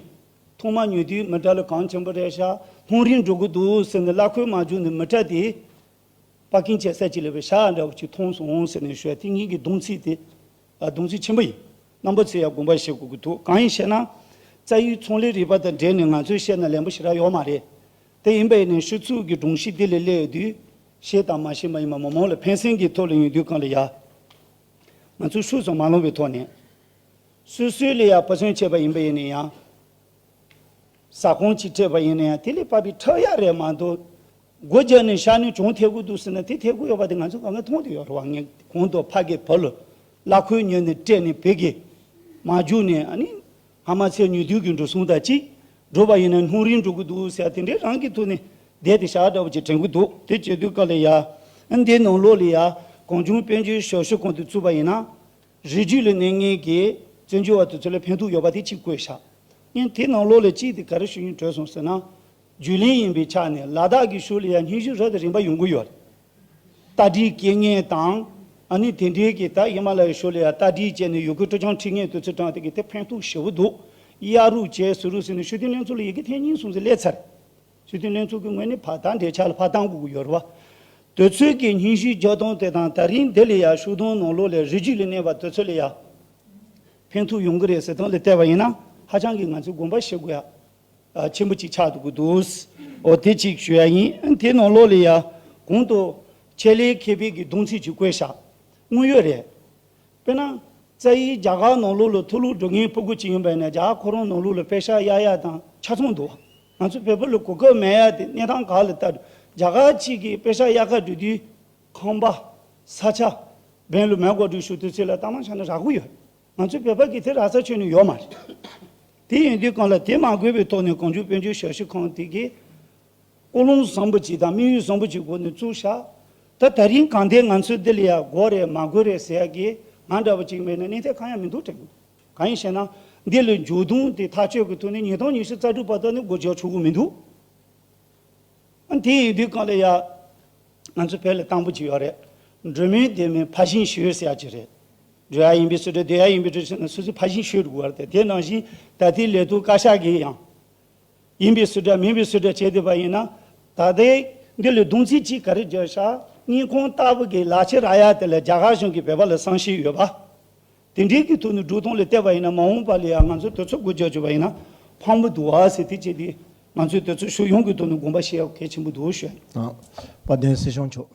ཐོག་མ་ཉོ་དུས་མི་ཊར་ལ་གོང་ཆེན་པོ་རེད་ཤག་ལྷུང་རིང་འགྲོ་གི་འདུག་ཟེར་ནས་གླ་འཁོར་མ་རྒྱུག་ནས་མི་ཊར་དེ་པར་ཀིང་བྱེད་ས་ཅིག་ལ་བས་ཤག་འདྲ་བོ་ཅིག་མཐོང་སོང་ཟེར་ནས་ཞུ་ཡ་དེ་ངེད་ཀྱི་གདུང་ཚིག་དེ་ཨ་གདུང་ཚིག་ཆེན་པོ་ཡིན། རྣམ་པ་ཚོས་ཡ་དགོངས་པ་བཞེས་དགོས་ཀྱི་འདུག་གང་ཡིན་ཞེ་ན། རྩ་ཡི་ཚོང་ལས་རིག་པ་དང་འབྲེལ་ནས་ང་ཚོས་བཤད་ན་ལན་པོ་ཞེ་དྲག་ཡོད་མ་རེད། དེ་ཡིན་པ་ཡིན་ནའི་ཤོག་ཚུགས་ཀྱི་སྒྲོམ་གཞི་དེ་ལ་སླེབས་ཡོང་དུས་ཤེས་དང་མ་ཤེས་མ་ཡིན་པ་མི་མང་ལ་ཕན་སེམས་ཀྱི་ཐོག་ལ་ཡོང་དུས་སྒང་ལ་ཡ། ང་ཚོས་ཤུགས་སུ་མ་ལོངས་པའི་ཐོག་ནས། སོ་སོའི་ལས་ཡ་ཕར་ཚུན་ཆད་པ་ཡིན་པ་ཡིན་ན་ཡང་། ཟ་ཁང་ཅིག་སྤྲད་པ་ཡིན་ན་ཡང་དེ་ལས་ཕར་པའི་ཁྲག་ཡག་རེད་མ་གཏོགས། སྒོ་རྒྱག་ནས་ཤར་ནས་གྱོང་ཐེབས་ཀྱི་འདུག་ཟེར་ན་དེ་ཐེབས་ཀྱི་ཡོད་པ་དེ་ང་ཚོ་གང་ག་མཐོང་དུ་ཡོད་རེད་བ། ངས་གོང་དུ་ཕ་གི་བུ་ལ་གླ་འཁོར་ཉོས་ནས་སྤྲད་ནས་བོད་ཀྱི་མ་རྒྱུག་ནས་ཨ་ནི། ཧ་མ་ཚད་ཉོ་དུས་ཀྱི་འགྲོ་སོང་དང་གཅིག་འགྲོ་བ་ཡིན་ན་ལྷུང་རིང་འགྲོ་གི་འདུག་ཟེར་དེ་འདྲའི་རང་གི་ཐོག་ནས་བསྡད་དེ་ཤག་འདྲ་བོ་ཅིག་དྲན་གི་འདུག་དེ་བྱེད་དུས་སྐབས་ལ་ཡ། ཨ་འདིའི་ནང་ལོགས་ལ་ཡ། གངས་ལྗོངས་དཔལ་འབྱོར་ཞབས་ཞུ་ཁང་དུ་བཙུགས་པ་ཡིན་ན། རི་རྒྱུད་ལ་གནས་མཁན་གྱི་བཙན་བྱོལ་བ་དེ་ཚོ་ལ་ཕན་ཐོགས་ཡོད་པ་དེ་གཅིག་བཀོད་ཤག་ངས་དེའི་ནང་ལོགས་ལ་གཅིག་དེ་ག་རེ་ཞུ་སྙིང་བྲོས་སོང་ཟེར་ན། བརྒྱུད་ལམ་ཡིན་པའི་ཆ་ནས་ལ་དྭགས་ཀྱི་ཕྱོགས་ལ་ཡ་སྙན་ཞུ་རབ་དང་རིམ་པ་ཡོང་གི་ཡོད་རེད། རྟ་དྲེལ་སྐྱེལ་མཁན་དང་། ཨ་ནི་དེ་འདྲའི་གི་ད་ཧི་མ་ལ་ཡའི་ཕྱོགས་ལ་ཡ་རྟ་དྲེལ་བཅད་ནས་ཡུལ་སྐོར་སྤྲོ་འཆམ་ཁྲིད་མཁན་དེ་ཚོའི་གྲས་དེ་གི་དེ་ཕན་ཐོགས་ཞེ་པོ་འདུག་གཡར་རོགས་བྱས་ཟེར་རོགས་ཟེར་ནས་ཤུགས་ལྡན་ལྷན་ཚོགས་ལ་ཡི་གེ་ཐེངས་གཉིས་གསུམ་ཙམ་སླེབས་ཚར། ཤུགས་ལྡན་ལྷན་ཚོགས་ཀྱི་ངོས་ནས་ཕར་ད་འབྲེལ་ཆགས་ལ་ཕར་བཏང་དགོས་ཀྱི་ཡོད་རེད་བ། དེ་ཚོའི་གི་སྙན་ཞུའི་རྒྱག་སྟངས་དེ་དང་ད་རིང་འདི་ལ་ཡ་ཤུག་སྡོང་ནང་ལོགས་ལ་རི་རྒྱུད་ལ་གནས་པ་དེ་ཚོ་ལ་ཡ་ཕན་ཐོགས་ཡོང་གི་རེད་ཟེར་སྟངས་ལ་བལྟས་པ་ཡིན་ན་ཧ་ཅང་གི་ང་ཚོས་དགོངས་པ་བཞེས་དགོས་ཡ། ཨ། ཆེན་པོ་ཅིག་ཆགས་འདུག་གི་འདུག་འོ་དེ་གཅིག་ཞུ་ཡ་ཡིན། དེ་ནང་ལོགས་ལ་ཡ་གོང་དུ་ཆེད་ལས་མཁས་པའི་གི་གདུང་ཚིག་ཅིག་བཀོད་བཞག་དངོས་ཡོད་རེད། དཔེར་ན། རྩ་ཡི་རྒྱ་གར་ནང་ལོགས་ལ་མཐོ་སློབ་འགྲོ་མཁན་ཕྲུ་གུ་ཅིག་ཡིན་པ་ཡིན་ན་རྒྱ་གར་ཁོ་རང་ནང་ལོགས་ལ་པེ་ཤག་གཡར་ཡ་དང་ཆ་ཚང་འདུག་ང་ཚོ་བོད་པ་ལ་གོ་སྐབས་མེད་ཡ་དེ་གནས་སྟངས་ག་ལ་ལྟ་འདུག་རྒྱ་གར་གཅིག་གིས་པེ་ཤག་གཡར་ག་འགྲོ་དུས་ཁང་པ། ས་ཆ། འབེན་ལ་མེ་འགོག་སྒྲིག་ཞུ་དུས་ཚོད་ལ་གཏའ་མ་ཆགས་ན་རག་གི་ཡོད། ང་ཚོ་བོད་པ་གི་དེ་རག་ས་ཁྱོན་ནས་ཡོད་མ་རེད། དེ་ཡིན་དུས་གང་ལ་དེ་མ་དགོས་པའི་ཐོག་ནས་གངས་ལྗོངས་དཔལ་འབྱོར་ཞབས་ཞུ་ཁང་དེ་གིས་ཀུན་སློང་བཟང་པོ་ཅིག་དང་དམིགས་ཡུལ་བཟང་པོ་ཅིག་སྒོ་ནས་བཙུགས་ཤག་ད་ད་རིང་གང་ལྟར་ང་ཚོ་འདི་ལ་ཡ་དགོས་རེད་མ་དགོས་རེད་ཟེར་ཡ་གི་ང་འདྲ་བ་ཅིག་མེད་ན་གནས་ཐད་གང་ཡང་མི་འདུག་དྲན་གི། གང་ཡིན་ཞེ་ན། འདི་ལ་འགྱུར་ལྡོག་དེ་ཐག་གཅོད་ཀྱི་ཐོག་ནས་ཉིས་སྟོང་ཉི་ཤུ་རྩ་དྲུག་བར་དུ་ནི་སྒོ་རྒྱག་ཆོག་གི་མི་འདུག་ཨ། དེ་ཡིན་དུས་གང་ལ་ཡ། ང་ཚོ་བོད་ལ་དང་པོ་ཅིག་ཡོད་རེད། འགྲོ་མིན་བདེན་མིན་ཕར་ཕྱིན་ཤོད་ཟེར་ཡ་ཅིག་རེད། འགྲོ་ཡ་ཡིན་པའི་སུ་འདྲ་སྡོད་ཡ་ཡིན་པའི་འདྲ་ཟེར་ན་སོ་སོས་ཕར་ཕྱིན་ཤོད་དགོས་པ་རེད། དེ་ནང་བཞིན་ད་ལྟའི་ལས་དོན་བཀའ་ཤག་གིས་ཡང་ཡིན་པའི་སུ་འདྲ་མིན་པའི་སུ་འདྲ་བྱས་བསྡད་པ་ཡིན་ན། ད་ལྟའི་འདི་ལ་གདུང་འཛིན་གཅིག་ག་རེ་བརྗོད་ཤག་སྙིང་ཁོང་ལྟ་བུ་གི་ལག་ཁྱེར་རག་ཡ་དེ་ལ་རྒྱ་གར་གཞུང་གིས་བོད་པ་ལ་བསམ་ཤེས་ཡོད་པ། དེ་འདྲའི་གི་ཐོག་ནས་འགྲོ་སྟངས་ལ་བལྟས་པ་ཡིན་ན། མ་འོངས་པ་ལ་ཡང་ང་ཚོ་དུས་ཚོད་འགོར་འཇོག་བྱུང་བ་ཡིན་ན་ཕངས་པོ་འདུག་ཨ་ཟེར། དེ་བྱས་ཏེ་ང་ཚོས་དུས་ཚོད་ཕྱོགས་ཡོངས་ཀྱི་ཐོག་ནས་དགོངས་པ་བཞེས་ཡག་གལ་ཆེན་པོ་འདུག་ཞུ་ཡ་ཡིན། ཨ། དཔལ་ལྡན་སྲིད་སྐྱོང་མཆོག